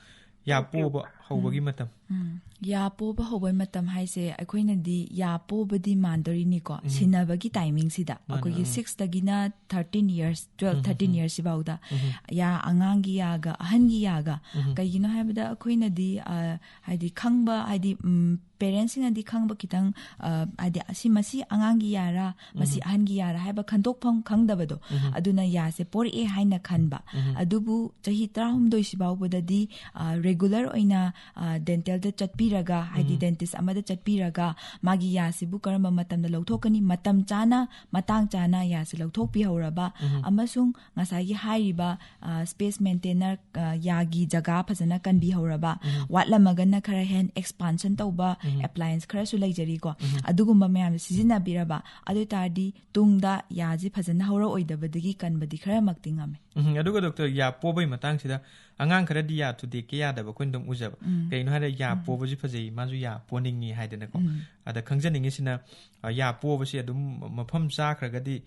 ꯌꯥ ꯄꯣꯕ ꯍꯧꯕꯒꯤ ꯃꯇꯝ꯫ ꯎꯝ꯫ ꯌꯥ ꯄꯣꯕ ꯍꯧꯕꯒꯤ ꯃꯇꯝ ꯍꯥꯏꯁꯦ, ꯑꯩꯈꯣꯏꯅꯗꯤ ꯌꯥ ꯄꯣꯕꯗꯤ ꯃꯥꯟꯗꯣꯔꯤꯅꯤꯀꯣ, ꯎꯝ꯫ ꯁꯤꯟꯅꯕꯒꯤ ꯇꯥꯏꯃꯤꯡꯁꯤꯗ꯫ ꯃꯥꯅꯦ, ꯑꯩꯈꯣꯏꯒꯤ ꯃꯥꯅꯦ꯫ Six ꯇꯒꯤꯅ thirteen years, twelve, ꯎꯝ, ꯎꯝ, thirteen ꯎꯝ꯫ Years ꯁꯤꯐꯥꯎꯗ ꯎꯝ, ꯎꯝ꯫ ꯌꯥ ꯑꯉꯥꯡꯒꯤ ꯌꯥꯒ ꯑꯍꯟꯒꯤ ꯌꯥꯒ꯫ ꯎꯝ, ꯎꯝ꯫ ꯀꯩꯒꯤꯅꯣ ꯍꯥꯏꯕꯗ ꯑꯩꯈꯣꯏꯅꯗꯤ, ꯑ, ꯍꯥꯏꯗꯤ ꯈꯪꯕ, ꯍꯥꯏꯗꯤ, ꯎꯝ, ꯄꯦꯔꯦꯟꯁꯁꯤꯡꯅꯗꯤ ꯈꯪꯕ ꯈꯤꯇꯪ, ꯑ, ꯍꯥꯏꯗꯤ ꯑꯁꯤ, ꯃꯁꯤ ꯑꯉꯥꯡꯒꯤ ꯌꯥꯔꯥ, ꯃꯁꯤ ꯎꯝ꯫ ꯑꯍꯟꯒꯤ ꯌꯥꯔꯥ ꯍꯥꯏꯕ ꯈꯟꯗꯣꯛꯐꯝ ꯈꯪꯗꯕꯗꯣ, ꯎꯝ꯫ ꯑꯗꯨꯅ ꯌꯥꯁꯦ ꯄꯣꯔꯛꯑꯦ ꯍꯥꯏꯅ ꯈꯟꯕ꯫ ꯎꯝ꯫ ꯑꯗꯨꯕꯨ ꯆꯍꯤ ꯇꯔꯥꯍꯨꯝꯗꯣꯏꯁꯤ ꯐꯥꯎꯕꯗꯗꯤ, ꯑ, ꯔꯦꯒꯨꯂꯔ ꯑꯣꯏꯅ, ꯑ, ꯗꯦꯟꯇꯦꯜꯗ ꯆꯠꯄꯤꯔꯒ, ꯍꯥꯏꯗꯤ ꯎꯝ꯫ ꯗꯦꯟꯇꯤꯁ ꯑꯃꯗ ꯆꯠꯄꯤꯔꯒ, ꯃꯥꯒꯤ ꯌꯥꯁꯤꯕꯨ ꯀꯔꯝꯕ ꯃꯇꯝꯗ ꯂꯧꯊꯣꯛꯀꯅꯤ, ꯃꯇꯝ ꯆꯥꯅ, ꯃꯇꯥꯡ ꯆꯥꯅ ꯌꯥꯁꯦ ꯂꯧꯊꯣꯛꯄꯤꯍꯧꯔꯕ, ꯎꯝ꯫ ꯑꯃꯁꯨꯡ ꯉꯁꯥꯏꯒꯤ ꯍꯥꯏꯔꯤꯕ, ꯑ, ꯁ꯭ꯄꯦꯁ ꯃꯦꯟꯇꯦꯅꯔ, ꯑ, ꯌꯥꯒꯤ ꯖꯒꯥ ꯐꯖꯅ ꯀꯟꯕꯤꯍꯧꯔꯕ, ꯎꯝ꯫ ꯋꯥꯠꯂꯝꯃꯒꯅ ꯈꯔ ꯍꯦꯟꯅ ꯑꯦꯛꯁꯄꯥꯟꯁꯟ ꯇꯧꯕ ꯎꯝ꯫ ꯑꯦꯄ꯭ꯂꯥꯌꯦꯟꯁ ꯈꯔꯁꯨ ꯂꯩꯖꯔꯤꯀꯣ꯫ ꯎꯝ꯫ ꯑꯗꯨꯒꯨꯝꯕ ꯃꯌꯥꯝꯁꯦ ꯁꯤꯖꯤꯟꯅꯕꯤꯔꯕ, ꯑꯗꯨ ꯑꯣꯏ ꯇꯥꯔꯗꯤ ꯇꯨꯡꯗ ꯌꯥꯁꯤ ꯐꯖꯅ ꯍꯧꯔꯛꯑꯣꯏꯗꯕꯗꯒꯤ ꯀꯟꯕꯗꯤ ꯈꯔꯃꯛꯇꯤ ꯉꯝꯃꯦ꯫ ꯎꯝ, ꯑꯗꯨꯒ ꯗꯣꯛꯇꯔ, ꯌꯥ ꯄꯣꯕꯒꯤ ꯃꯇꯥꯡꯁꯤꯗ ꯑꯉꯥꯡ ꯈꯔꯗꯤ ꯌꯥ ꯊꯨꯗꯦꯛꯀꯦ ꯌꯥꯗꯕ ꯑꯩꯈꯣꯏꯅ ꯑꯗꯨꯝ ꯎꯖꯕ꯫ ꯎꯝ꯫ ꯀꯩꯅꯣ ꯍꯥꯏꯔ ꯌꯥ ꯎꯝ꯫ ꯄꯣꯕꯁꯤ ꯐꯖꯩ, ꯃꯥꯁꯨ ꯌꯥ ꯄꯣꯅꯤꯡꯉꯤ ꯍꯥꯏꯗꯅꯀꯣ꯫ ꯎꯝ꯫ ꯑꯗ ꯈꯪꯖꯅꯤꯡꯉꯤꯁꯤꯅ, ꯑ, ꯌꯥ ꯄꯣꯕꯁꯤ ꯑꯗꯨꯝ ꯃꯐꯝ ꯆꯥꯈ꯭ꯔꯒꯗꯤ,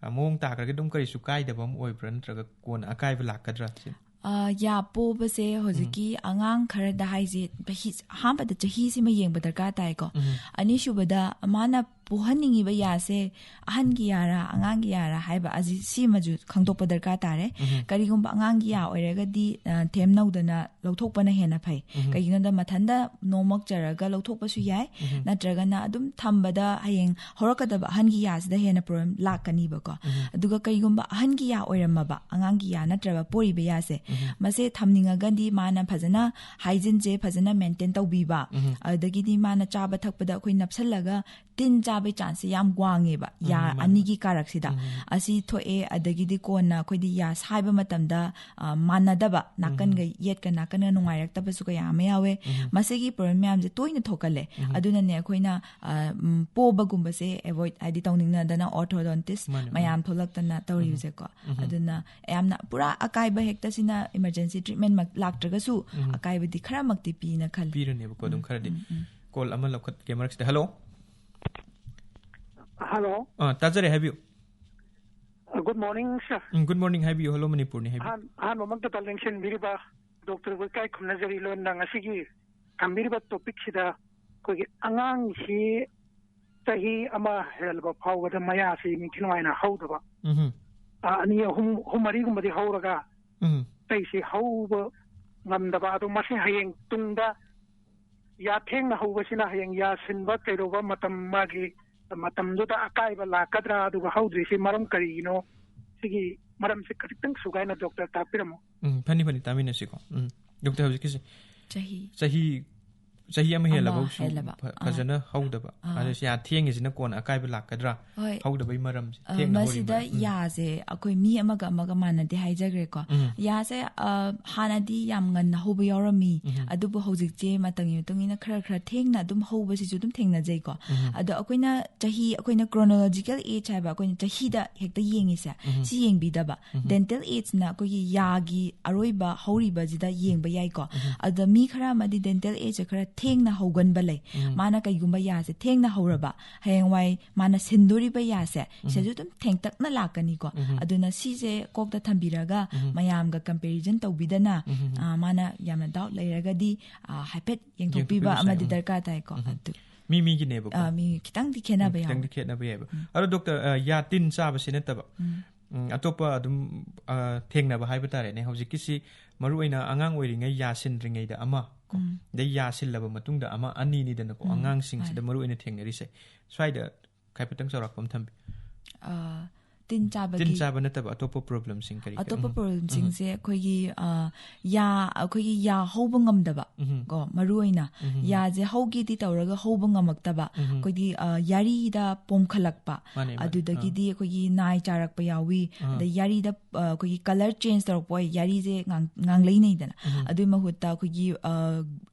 ꯑ, ꯃꯑꯣꯡ ꯇꯥꯈ꯭ꯔꯒꯗꯤ ꯑꯗꯨꯝ ꯀꯔꯤꯁꯨ ꯀꯥꯏꯗꯕ ꯑꯃ ꯑꯣꯏꯕ꯭ꯔꯥ, ꯅꯠꯇ꯭ꯔꯒ ꯀꯣꯟꯅ ꯑꯀꯥꯏꯕ ꯂꯥꯛꯀꯗ꯭ꯔꯥ ꯁꯤꯅꯤ? ꯑ, ꯌꯥ ꯄꯣꯕꯁꯦ ꯍꯧꯖꯤꯛꯀꯤ ꯎꯝ꯫ ꯑꯉꯥꯡ ꯈꯔꯗ ꯍꯥꯏꯁꯦ, ꯆꯍꯤ, ꯑꯍꯥꯟꯕꯗ ꯆꯍꯤꯁꯤꯃ ꯌꯦꯡꯕ ꯗꯔꯀꯥꯔ ꯇꯥꯏꯀꯣ꯫ ꯎꯝ꯫ ꯑꯅꯤꯁꯨꯕꯗ, ꯃꯥꯅ ꯄꯣꯍꯟꯅꯤꯡꯉꯤꯕ ꯌꯥꯁꯦ ꯑꯍꯟꯒꯤ ꯌꯥꯔꯥ, ꯑꯉꯥꯡꯒꯤ ꯌꯥꯔꯥ ꯍꯥꯏꯕ ꯑꯁꯤ, ꯁꯤꯃꯁꯨ ꯈꯪꯗꯣꯛꯄ ꯗꯔꯀꯥꯔ ꯇꯥꯔꯦ꯫ ꯎꯝ꯫ ꯀꯔꯤꯒꯨꯝꯕ ꯑꯉꯥꯡꯒꯤ ꯌꯥ ꯑꯣꯏꯔꯒꯗꯤ, ꯑ, ꯊꯦꯝ ꯅꯧꯗꯅ ꯂꯧꯊꯣꯛꯄꯅ ꯍꯦꯟꯅ ꯐꯩ꯫ ꯎꯝ꯫ ꯀꯩꯒꯤꯅꯣꯗ ꯃꯊꯟꯇ ꯅꯣꯝꯃꯛꯆꯔꯒ ꯂꯧꯊꯣꯛꯄꯁꯨ ꯌꯥꯏ, ꯎꯝ꯫ ꯅꯠꯇ꯭ꯔꯒꯅ ꯑꯗꯨꯝ ꯊꯝꯕꯗ ꯍꯌꯦꯡ ꯍꯧꯔꯛꯀꯗꯕ ꯑꯍꯟꯒꯤ ꯌꯥꯁꯤꯗ ꯍꯦꯟꯅ ꯄ꯭ꯔꯣꯕ꯭ꯂꯦꯝ ꯂꯥꯛꯀꯅꯤꯕꯀꯣ꯫ ꯎꯝ꯫ ꯑꯗꯨꯒ ꯀꯩꯒꯨꯝꯕ ꯑꯍꯟꯒꯤ ꯌꯥ ꯑꯣꯏꯔꯝꯃꯕ, ꯑꯉꯥꯡꯒꯤ ꯌꯥ ꯅꯠꯇ꯭ꯔꯕ ꯄꯣꯔꯤꯕ ꯌꯥꯁꯦ, ꯎꯝ꯫ ꯃꯁꯦ ꯊꯝꯅꯤꯡꯉꯒꯗꯤ ꯃꯥꯅ ꯐꯖꯅ ꯍꯥꯏꯖꯤꯟꯁꯦ ꯐꯖꯅ ꯃꯦꯟꯇꯦꯟ ꯇꯧꯕꯤꯕ, ꯎꯝ꯫ ꯑꯗꯨꯗꯒꯤꯗꯤ ꯃꯥꯅ ꯆꯥꯕ ꯊꯛꯄꯗ ꯑꯩꯈꯣꯏ ꯅꯞꯁꯜꯂꯒ ꯇꯤꯟ ꯆꯥꯕꯩ ꯆꯥꯟꯁꯁꯦ ꯌꯥꯝ ꯋꯥꯡꯉꯦꯕ, ꯌꯥ ꯎꯝ, ꯃꯥꯅꯦ꯫ ꯑꯅꯤꯒꯤ ꯀꯥꯔꯛꯁꯤꯗ꯫ ꯎꯝ꯫ ꯑꯁꯤ ꯊꯣꯛꯑꯦ, ꯑꯗꯒꯤꯗꯤ ꯀꯣꯟꯅ ꯑꯩꯈꯣꯏꯗꯤ ꯌꯥ ꯁꯥꯏꯕ ꯃꯇꯝꯗ, ꯑ, ꯃꯥꯟꯅꯗꯕ, ꯅꯥꯀꯟꯒ ꯎꯝ꯫ ꯌꯦꯠꯀ ꯅꯥꯀꯟꯒ ꯅꯨꯡꯉꯥꯏꯔꯛꯇꯕꯁꯨ ꯀꯌꯥ ꯑꯃ ꯌꯥꯎꯋꯦ꯫ ꯎꯝ꯫ ꯃꯁꯤꯒꯤ ꯄ꯭ꯔꯣꯕ꯭ꯂꯦꯝ ꯃꯌꯥꯝꯁꯦ ꯇꯣꯏꯅ ꯊꯣꯛꯀꯜꯂꯦ꯫ ꯎꯝ꯫ ꯑꯗꯨꯅꯅꯦ ꯑꯩꯈꯣꯏꯅ, ꯑ, ꯎꯝ, ꯄꯣꯕꯒꯨꯝꯕꯁꯦ ꯑꯦꯚꯣꯏꯗ, ꯍꯥꯏꯗꯤ ꯇꯧꯅꯤꯡꯅꯗꯅ ꯑꯣꯔꯊꯣꯗꯣꯟꯇꯤꯁ ꯃꯥꯅꯦ, ꯃꯥꯅꯦ꯫ ꯃꯌꯥꯝ ꯊꯣꯛꯂꯛꯇꯅ ꯎꯝ꯫ ꯇꯧꯔꯤꯕꯁꯦꯀꯣ꯫ ꯎꯝ꯫ ꯑꯗꯨꯅ ꯌꯥꯝꯅ ꯄꯨꯔꯥ ꯑꯀꯥꯏꯕ ꯍꯦꯛꯇ ꯁꯤꯅ ꯏꯃꯔꯖꯦꯟꯁꯤ ꯇ꯭ꯔꯤꯠꯃꯦꯟꯃꯛ ꯂꯥꯛꯇ꯭ꯔꯒꯁꯨ ꯎꯝ꯫ ꯑꯀꯥꯏꯕꯗꯤ ꯈꯔꯃꯛꯇꯤ ꯄꯤꯅ ꯈꯜꯂꯤ꯫ ꯄꯤꯔꯅꯦꯕꯀꯣ ꯑꯗꯨꯝ ꯎꯝ, ꯈꯔꯗꯤ꯫ ꯎꯝ, ꯎꯝ꯫ ꯀꯣꯜ ꯑꯃ ꯂꯧꯈꯠꯀꯦ ꯃꯔꯛꯁꯤꯗ꯫ ꯍꯜꯂꯣ꯫ ꯍꯜꯂꯣ꯫ ꯑꯥ, ꯇꯥꯖꯔꯦ, ꯍꯥꯏꯕꯤꯌꯨ꯫ ꯑ, ꯒꯨꯗ ꯃꯣꯔꯅꯤꯡ, ꯁꯔ꯫ ꯎꯝ, ꯒꯨꯗ ꯃꯣꯔꯅꯤꯡ, ꯍꯥꯏꯕꯤꯌꯨ꯫ ꯍꯜꯂꯣ, ꯃꯅꯤꯄꯨꯔꯅꯤ, ꯍꯥꯏꯕꯤꯌꯨ꯫ ꯑꯍꯥꯟ-, ꯑꯍꯥꯟꯕꯃꯛꯇꯗ ꯂꯦꯡꯁꯤꯟꯕꯤꯔꯤꯕ ꯗꯣꯛꯇꯔꯕꯨ ꯏꯀꯥꯏ ꯈꯨꯝꯅꯖꯔꯤ꯫ ꯂꯣꯟꯅ ꯉꯁꯤꯒꯤ ꯊꯝꯕꯤꯔꯤꯕ ꯇꯣꯄꯤꯛꯁꯤꯗ ꯑꯩꯈꯣꯏꯒꯤ ꯑꯉꯥꯡꯁꯤ ꯆꯍꯤ ꯑꯃ ꯍꯦꯜꯂꯕ ꯐꯥꯎꯕꯗ ꯃꯌꯥꯁꯤ ꯅꯤꯡꯊꯤ ꯅꯨꯡꯉꯥꯏꯅ ꯍꯧꯗꯕ, ꯎꯝꯍꯨꯝ꯫ ꯑ, ꯑꯅꯤ, ꯑꯍꯨꯝ, ꯑꯍꯨꯝ, ꯃꯔꯤꯒꯨꯝꯕꯗꯤ ꯍꯧꯔꯒ ꯎꯝ꯫ ꯑꯇꯩꯁꯤ ꯍꯧꯕ ꯉꯝꯗꯕ, ꯑꯗꯣ ꯃꯁꯤ ꯍꯌꯦꯡ ꯇꯨꯡꯗ ꯌꯥ ꯊꯦꯡꯅ ꯍꯧꯕꯁꯤꯅ ꯍꯌꯦꯡ ꯌꯥ ꯁꯤꯟꯕ ꯀꯩꯗꯧꯕ ꯃꯇꯝ, ꯃꯥꯒꯤ ꯃꯇꯝꯗꯨꯗ ꯑꯀꯥꯏꯕ ꯂꯥꯛꯀꯗ꯭ꯔꯥ, ꯑꯗꯨꯒ ꯍꯧꯗ꯭ꯔꯤꯁꯤ ꯃꯔꯝ ꯀꯔꯤꯒꯤꯅꯣ? ꯁꯤꯒꯤ ꯃꯔꯝꯁꯤ ꯈꯖꯤꯛꯇꯪ ꯁꯨꯒꯥꯏꯅ ꯗꯣꯛꯇꯔ ꯇꯥꯛꯄꯤꯔꯝꯃꯣ꯫ ꯎꯝ, ꯐꯅꯤ ꯐꯅꯤ, ꯇꯥꯃꯤꯟꯅꯁꯤꯀꯣ꯫ ꯎꯝ, ꯗꯣꯛꯇꯔ, ꯍꯧꯖꯤꯛꯀꯤꯁꯦ ꯆꯍꯤ ꯆꯍꯤ ꯆꯍꯤ ꯑꯃ ꯑꯃ ꯍꯦꯜꯂꯐꯥꯎꯁꯨ ꯍꯦꯜꯂꯕ꯫ ꯐ- ꯑꯥ꯫ ꯐꯖꯅ ꯍꯧꯗꯕ, ꯑꯥ꯫ ꯑꯗ ꯁꯤ ꯌꯥ ꯊꯦꯡꯉꯤꯁꯤꯅ ꯀꯣꯟꯅ ꯑꯀꯥꯏꯕ ꯂꯥꯛꯀꯗ꯭ꯔꯥ? ꯍꯣꯏ꯫ ꯍꯧꯗꯕꯩ ꯃꯔꯝꯁꯦ, ꯑ, ꯊꯦꯡꯅ ꯍꯧꯔꯤ ꯃꯁꯤꯗ ꯃꯔꯝ꯫ ꯎꯝ꯫ ꯌꯥꯁꯦ ꯑꯩꯈꯣꯏ ꯃꯤ ꯑꯃꯒ ꯑꯃꯒ ꯃꯥꯟꯅꯗꯦ ꯍꯥꯏꯖꯈ꯭ꯔꯦꯀꯣ꯫ ꯎꯝ꯫ ꯌꯥꯁꯦ, ꯑ, ꯍꯥꯟꯅꯗꯤ ꯌꯥꯝ ꯉꯟꯅ ꯍꯧꯕ ꯌꯥꯎꯔꯝꯃꯤ꯫ ꯎꯝ꯫ ꯑꯗꯨꯕꯨ ꯍꯧꯖꯤꯛꯁꯦ ꯃꯇꯝꯒꯤ ꯃꯇꯨꯡ ꯏꯟꯅ ꯈꯔ ꯈꯔ ꯊꯦꯡꯅ ꯑꯗꯨꯝ ꯍꯧꯕꯁꯤꯁꯨ ꯑꯗꯨꯝ ꯊꯦꯡꯅꯖꯩꯀꯣ꯫ ꯎꯝ꯫ ꯑꯗꯣ ꯑꯩꯈꯣꯏꯅ ꯆꯍꯤ, ꯑꯩꯈꯣꯏꯅ chronological age ꯍꯥꯏꯕ, ꯑꯩꯈꯣꯏꯅ ꯆꯍꯤꯗ ꯍꯦꯛꯇ ꯌꯦꯡꯉꯤꯁꯦ, ꯎꯝ꯫ ꯁꯤ ꯌꯦꯡꯕꯤꯗꯕ꯫ ꯎꯝ꯫ Dental ageꯅ ꯑꯩꯈꯣꯏꯒꯤ ꯌꯥꯒꯤ ꯑꯔꯣꯏꯕ ꯍꯧꯔꯤꯕꯁꯤꯗ ꯌꯦꯡꯕ ꯌꯥꯏꯀꯣ꯫ ꯎꯝ꯫ ꯑꯗ ꯃꯤ ꯈꯔ ꯑꯃꯗꯤ dental ageꯁꯦ ꯈꯔ ꯊꯦꯡꯅ ꯍꯧꯒꯟꯕ ꯂꯩ꯫ ꯎꯝ꯫ ꯃꯥꯅ ꯀꯩꯒꯨꯝꯕ ꯌꯥꯁꯦ ꯊꯦꯡꯅ ꯍꯧꯔꯕ, ꯍꯌꯦꯡꯋꯥꯏ ꯃꯥꯅ ꯁꯤꯟꯗꯣꯔꯤꯕ ꯌꯥꯁꯦ, ꯎꯝ꯫ ꯁꯤꯁꯨ ꯑꯗꯨꯝ ꯊꯦꯡꯇꯛꯅ ꯂꯥꯛꯀꯅꯤꯀꯣ꯫ ꯎꯝ꯫ ꯑꯗꯨꯅ ꯁꯤꯁꯦ ꯀꯣꯛꯇ ꯊꯝꯕꯤꯔꯒ ꯎꯝ꯫ ꯃꯌꯥꯝꯒ comparison ꯇꯧꯕꯤꯗꯅ, ꯎꯝ꯫ ꯑ, ꯃꯥꯅ ꯌꯥꯝꯅ doubt ꯂꯩꯔꯒꯗꯤ, ꯑ, ꯍꯥꯏꯐꯦꯠ ꯌꯦꯡꯊꯣꯛꯄꯤꯕ ꯌꯦꯡꯊꯣꯛꯄꯤꯕꯁꯨ ꯑꯃꯗꯤ ꯌꯥꯏ꯫ ꯗꯔꯀꯥꯔ ꯇꯥꯏꯀꯣ꯫ ꯎꯝ꯫ ꯑꯗꯨ ꯃꯤ ꯃꯤꯒꯤꯅꯦꯕꯀꯣ꯫ ꯑ, ꯃꯤ ꯈꯤꯇꯪꯗꯤ ꯈꯦꯠꯅꯕ ꯎꯝ, ꯌꯥꯎꯋꯦ꯫ ꯈꯤꯇꯪꯗꯤ ꯈꯦꯠꯅꯕ ꯌꯥꯏꯕ꯫ ꯎꯝ꯫ ꯑꯗꯣ ꯗꯣꯛꯇꯔ, ꯑ, ꯌꯥ ꯇꯤꯟ ꯆꯥꯕꯁꯤ ꯅꯠꯇꯕ, ꯎꯝ꯫ ꯎꯝ, ꯑꯇꯣꯞꯄ ꯑꯗꯨꯝ, ꯑ, ꯊꯦꯡꯅꯕ ꯍꯥꯏꯕ ꯇꯥꯔꯦꯅꯦ꯫ ꯍꯧꯖꯤꯛꯀꯤꯁꯤ ꯃꯔꯨꯑꯣꯏꯅ ꯑꯉꯥꯡ ꯑꯣꯏꯔꯤꯉꯩ ꯌꯥ ꯁꯤꯟꯗ꯭ꯔꯤꯉꯩꯗ ꯑꯃ ꯀꯣ, ꯎꯝ꯫ ꯑꯗꯩ ꯌꯥ ꯁꯤꯜꯂꯕ ꯃꯇꯨꯡꯗ ꯑꯃ, ꯑꯅꯤꯅꯤꯗꯅꯀꯣ ꯎꯝ, ꯑꯉꯥꯡꯁꯤꯡꯁꯤꯗ ꯃꯥꯅꯦ꯫ ꯃꯔꯨꯑꯣꯏꯅ ꯊꯦꯡꯅꯔꯤꯁꯦ꯫ ꯁ꯭ꯋꯥꯏꯗ ꯍꯥꯏꯐꯦꯠꯇꯪ ꯆꯥꯎꯔꯥꯛꯄ ꯑꯃ ꯊꯝꯕꯤ꯫ ꯑ, ꯇꯤꯟ ꯆꯥꯕꯒꯤ ꯇꯤꯟ ꯆꯥꯕ ꯅꯠꯇꯕ ꯑꯇꯣꯞꯄ problemꯁꯤꯡ ꯀꯔꯤ? ꯑꯇꯣꯞꯄ ꯎꯝ꯫ problemꯁꯤꯡꯁꯦ ꯑꯩꯈꯣꯏꯒꯤ, ꯑ, ꯌꯥ, ꯑꯩꯈꯣꯏꯒꯤ ꯌꯥ ꯍꯧꯕ ꯉꯝꯗꯕ ꯎꯝ꯫ ꯀꯣ, ꯃꯔꯨꯑꯣꯏꯅ ꯎꯝ꯫ ꯌꯥꯁꯦ ꯍꯧꯒꯦꯗꯤ ꯇꯧꯔꯒ ꯍꯧꯕ ꯉꯝꯃꯛꯇꯕ, ꯎꯝ꯫ ꯑꯩꯈꯣꯏꯒꯤ, ꯑ, ꯌꯥꯔꯤꯗ ꯄꯣꯝꯈꯠꯂꯛꯄ, ꯃꯥꯅꯦ, ꯃꯥꯅꯦ꯫ ꯑꯗꯨꯗꯒꯤꯗꯤ ꯑꯩꯈꯣꯏꯒꯤ ꯅꯥꯏ ꯆꯥꯔꯛꯄ ꯌꯥꯎꯏ, ꯑꯥ꯫ ꯑꯗꯩ ꯌꯥꯔꯤꯗ, ꯑ, ꯑꯩꯈꯣꯏꯒꯤ colour change ꯇꯧꯔꯛꯄ ꯑꯣꯏ, ꯌꯥꯔꯤꯁꯦ ꯉꯥꯡ-, ꯉꯥꯡꯂꯩꯅꯩꯗꯅ꯫ ꯎꯝ꯫ ꯑꯗꯨꯒꯤ ꯃꯍꯨꯠꯇ ꯑꯩꯈꯣꯏꯒꯤ, ꯑ,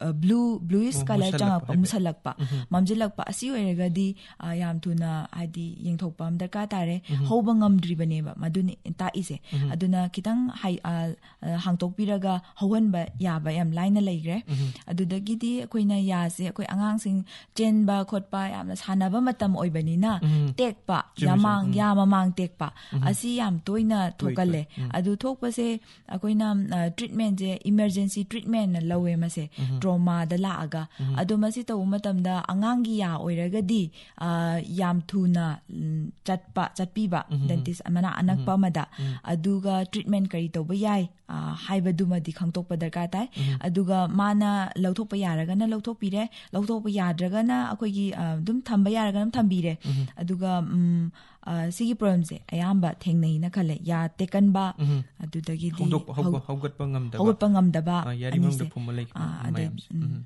ꯑ, blue, bluish ꯃꯨ-, colour ꯃꯨꯁꯜꯂꯛꯄ ꯆꯪꯉꯛꯄ, ꯍꯥꯏꯐꯦꯠ꯫ ꯃꯨꯁꯜꯂꯛꯄ, ꯎꯝ꯫ ꯃꯝꯁꯤꯜꯂꯛꯄ, ꯑꯁꯤ ꯑꯣꯏꯔꯒꯗꯤ, ꯑ, ꯌꯥꯝ ꯊꯨꯅ ꯍꯥꯏꯗꯤ ꯌꯦꯡꯊꯣꯛꯄ ꯑꯃ ꯗꯔꯀꯥꯔ ꯇꯥꯔꯦ꯫ ꯎꯝ꯫ ꯍꯧꯕ ꯉꯝꯗ꯭ꯔꯤꯕꯅꯦꯕ ꯃꯗꯨꯅꯤ ꯇꯥꯛꯏꯁꯦ꯫ ꯎꯝ꯫ ꯑꯗꯨꯅ ꯈꯤꯇꯪ ꯍꯥꯏ-, ꯑ, ꯑ, ꯍꯥꯡꯇꯣꯛꯄꯤꯔꯒ ꯍꯧꯍꯟꯕ ꯌꯥꯕ ꯌꯥꯝ ꯂꯥꯏꯅ ꯂꯩꯈ꯭ꯔꯦ꯫ ꯎꯝ꯫ ꯑꯗꯨꯗꯒꯤꯗꯤ ꯑꯩꯈꯣꯏꯅ ꯌꯥꯁꯦ, ꯑꯩꯈꯣꯏ ꯑꯉꯥꯡꯁꯤꯡ ꯆꯦꯟꯕ ꯈꯣꯠꯄ ꯌꯥꯝꯅ ꯁꯥꯟꯅꯕ ꯃꯇꯝ ꯑꯣꯏꯕꯅꯤꯅ, ꯎꯝ꯫ ꯇꯦꯛꯄ, ꯆꯨꯝꯃꯤ, ꯌꯥꯃꯥꯡ, ꯆꯨꯝꯃꯤ꯫ ꯎꯝ꯫ ꯌꯥ ꯃꯃꯥꯡ ꯇꯦꯛꯄ, ꯎꯝ꯫ ꯑꯁꯤ ꯌꯥꯝ ꯇꯣꯏꯅ ꯇꯣꯏ, ꯊꯣꯛꯀꯜꯂꯦ꯫ ꯇꯣꯏ꯫ ꯎꯝ꯫ ꯑꯗꯨ ꯊꯣꯛꯄꯁꯦ ꯑꯩꯈꯣꯏꯅ, ꯑ, treatmentꯁꯦ emergency treatmentꯅ ꯂꯧꯋꯦ ꯃꯁꯦ, ꯎꯝ꯫ traumaꯗ ꯂꯥꯛꯑꯒ꯫ ꯎꯝ꯫ ꯑꯗꯣ ꯃꯁꯤ ꯇꯧꯕ ꯃꯇꯝꯗ ꯑꯉꯥꯡꯒꯤ ꯌꯥ ꯑꯣꯏꯔꯒꯗꯤ, ꯑ, ꯌꯥꯝ ꯊꯨꯅ, ꯎꯝ, ꯆꯠꯄ, ꯆꯠꯄꯤꯕ, ꯎꯝ꯫ ꯗꯤꯁ ꯃꯅꯥꯛ ꯑꯅꯛꯄ ꯑꯃꯗ꯫ ꯑꯗꯨꯒ ꯇ꯭ꯔꯤꯠꯃꯦꯟ ꯀꯔꯤ ꯇꯧꯕ ꯌꯥꯏ, ꯑ, ꯍꯥꯏꯕꯗꯨꯃꯗꯤ ꯈꯪꯗꯣꯛꯄ ꯗꯔꯀꯥꯔ ꯇꯥꯏ꯫ ꯑꯗꯨꯒ ꯃꯥꯅ ꯂꯧꯊꯣꯛꯄ ꯌꯥꯔꯒꯅ ꯂꯧꯊꯣꯛꯄꯤꯔꯦ, ꯂꯧꯊꯣꯛꯄ ꯌꯥꯗ꯭ꯔꯒꯅ ꯑꯩꯈꯣꯏꯒꯤ, ꯑ, ꯑꯗꯨꯝ ꯊꯝꯕ ꯌꯥꯔꯒꯅ ꯑꯗꯨꯝ ꯊꯝꯕꯤꯔꯦ꯫ ꯑꯗꯨꯒ, ꯎꯝ, ꯑ, ꯁꯤꯒꯤ ꯄ꯭ꯔꯣꯕ꯭ꯂꯦꯝꯁꯦ ꯑꯌꯥꯝꯕ ꯊꯦꯡꯅꯩꯅ ꯈꯜꯂꯦ꯫ ꯌꯥ ꯇꯦꯛꯀꯟꯕ, ꯑꯗꯨꯗꯒꯤꯗꯤ ꯍꯧꯗꯣꯛ- ꯍꯧꯒ- ꯍꯧ- ꯍꯧꯒꯠꯄ ꯉꯝꯗꯕ꯫ ꯍꯧꯒꯠꯄ ꯉꯝꯗꯕ ꯑ, ꯌꯥꯔꯤ ꯃꯅꯨꯡꯗ ꯑꯅꯤꯁꯦ꯫ ꯐꯨꯝꯕ ꯂꯩꯈꯤꯕ ꯑ, ꯑꯗꯩ, ꯃꯌꯥꯝꯁꯦ꯫ ꯎꯝ꯫ ꯎꯝ꯫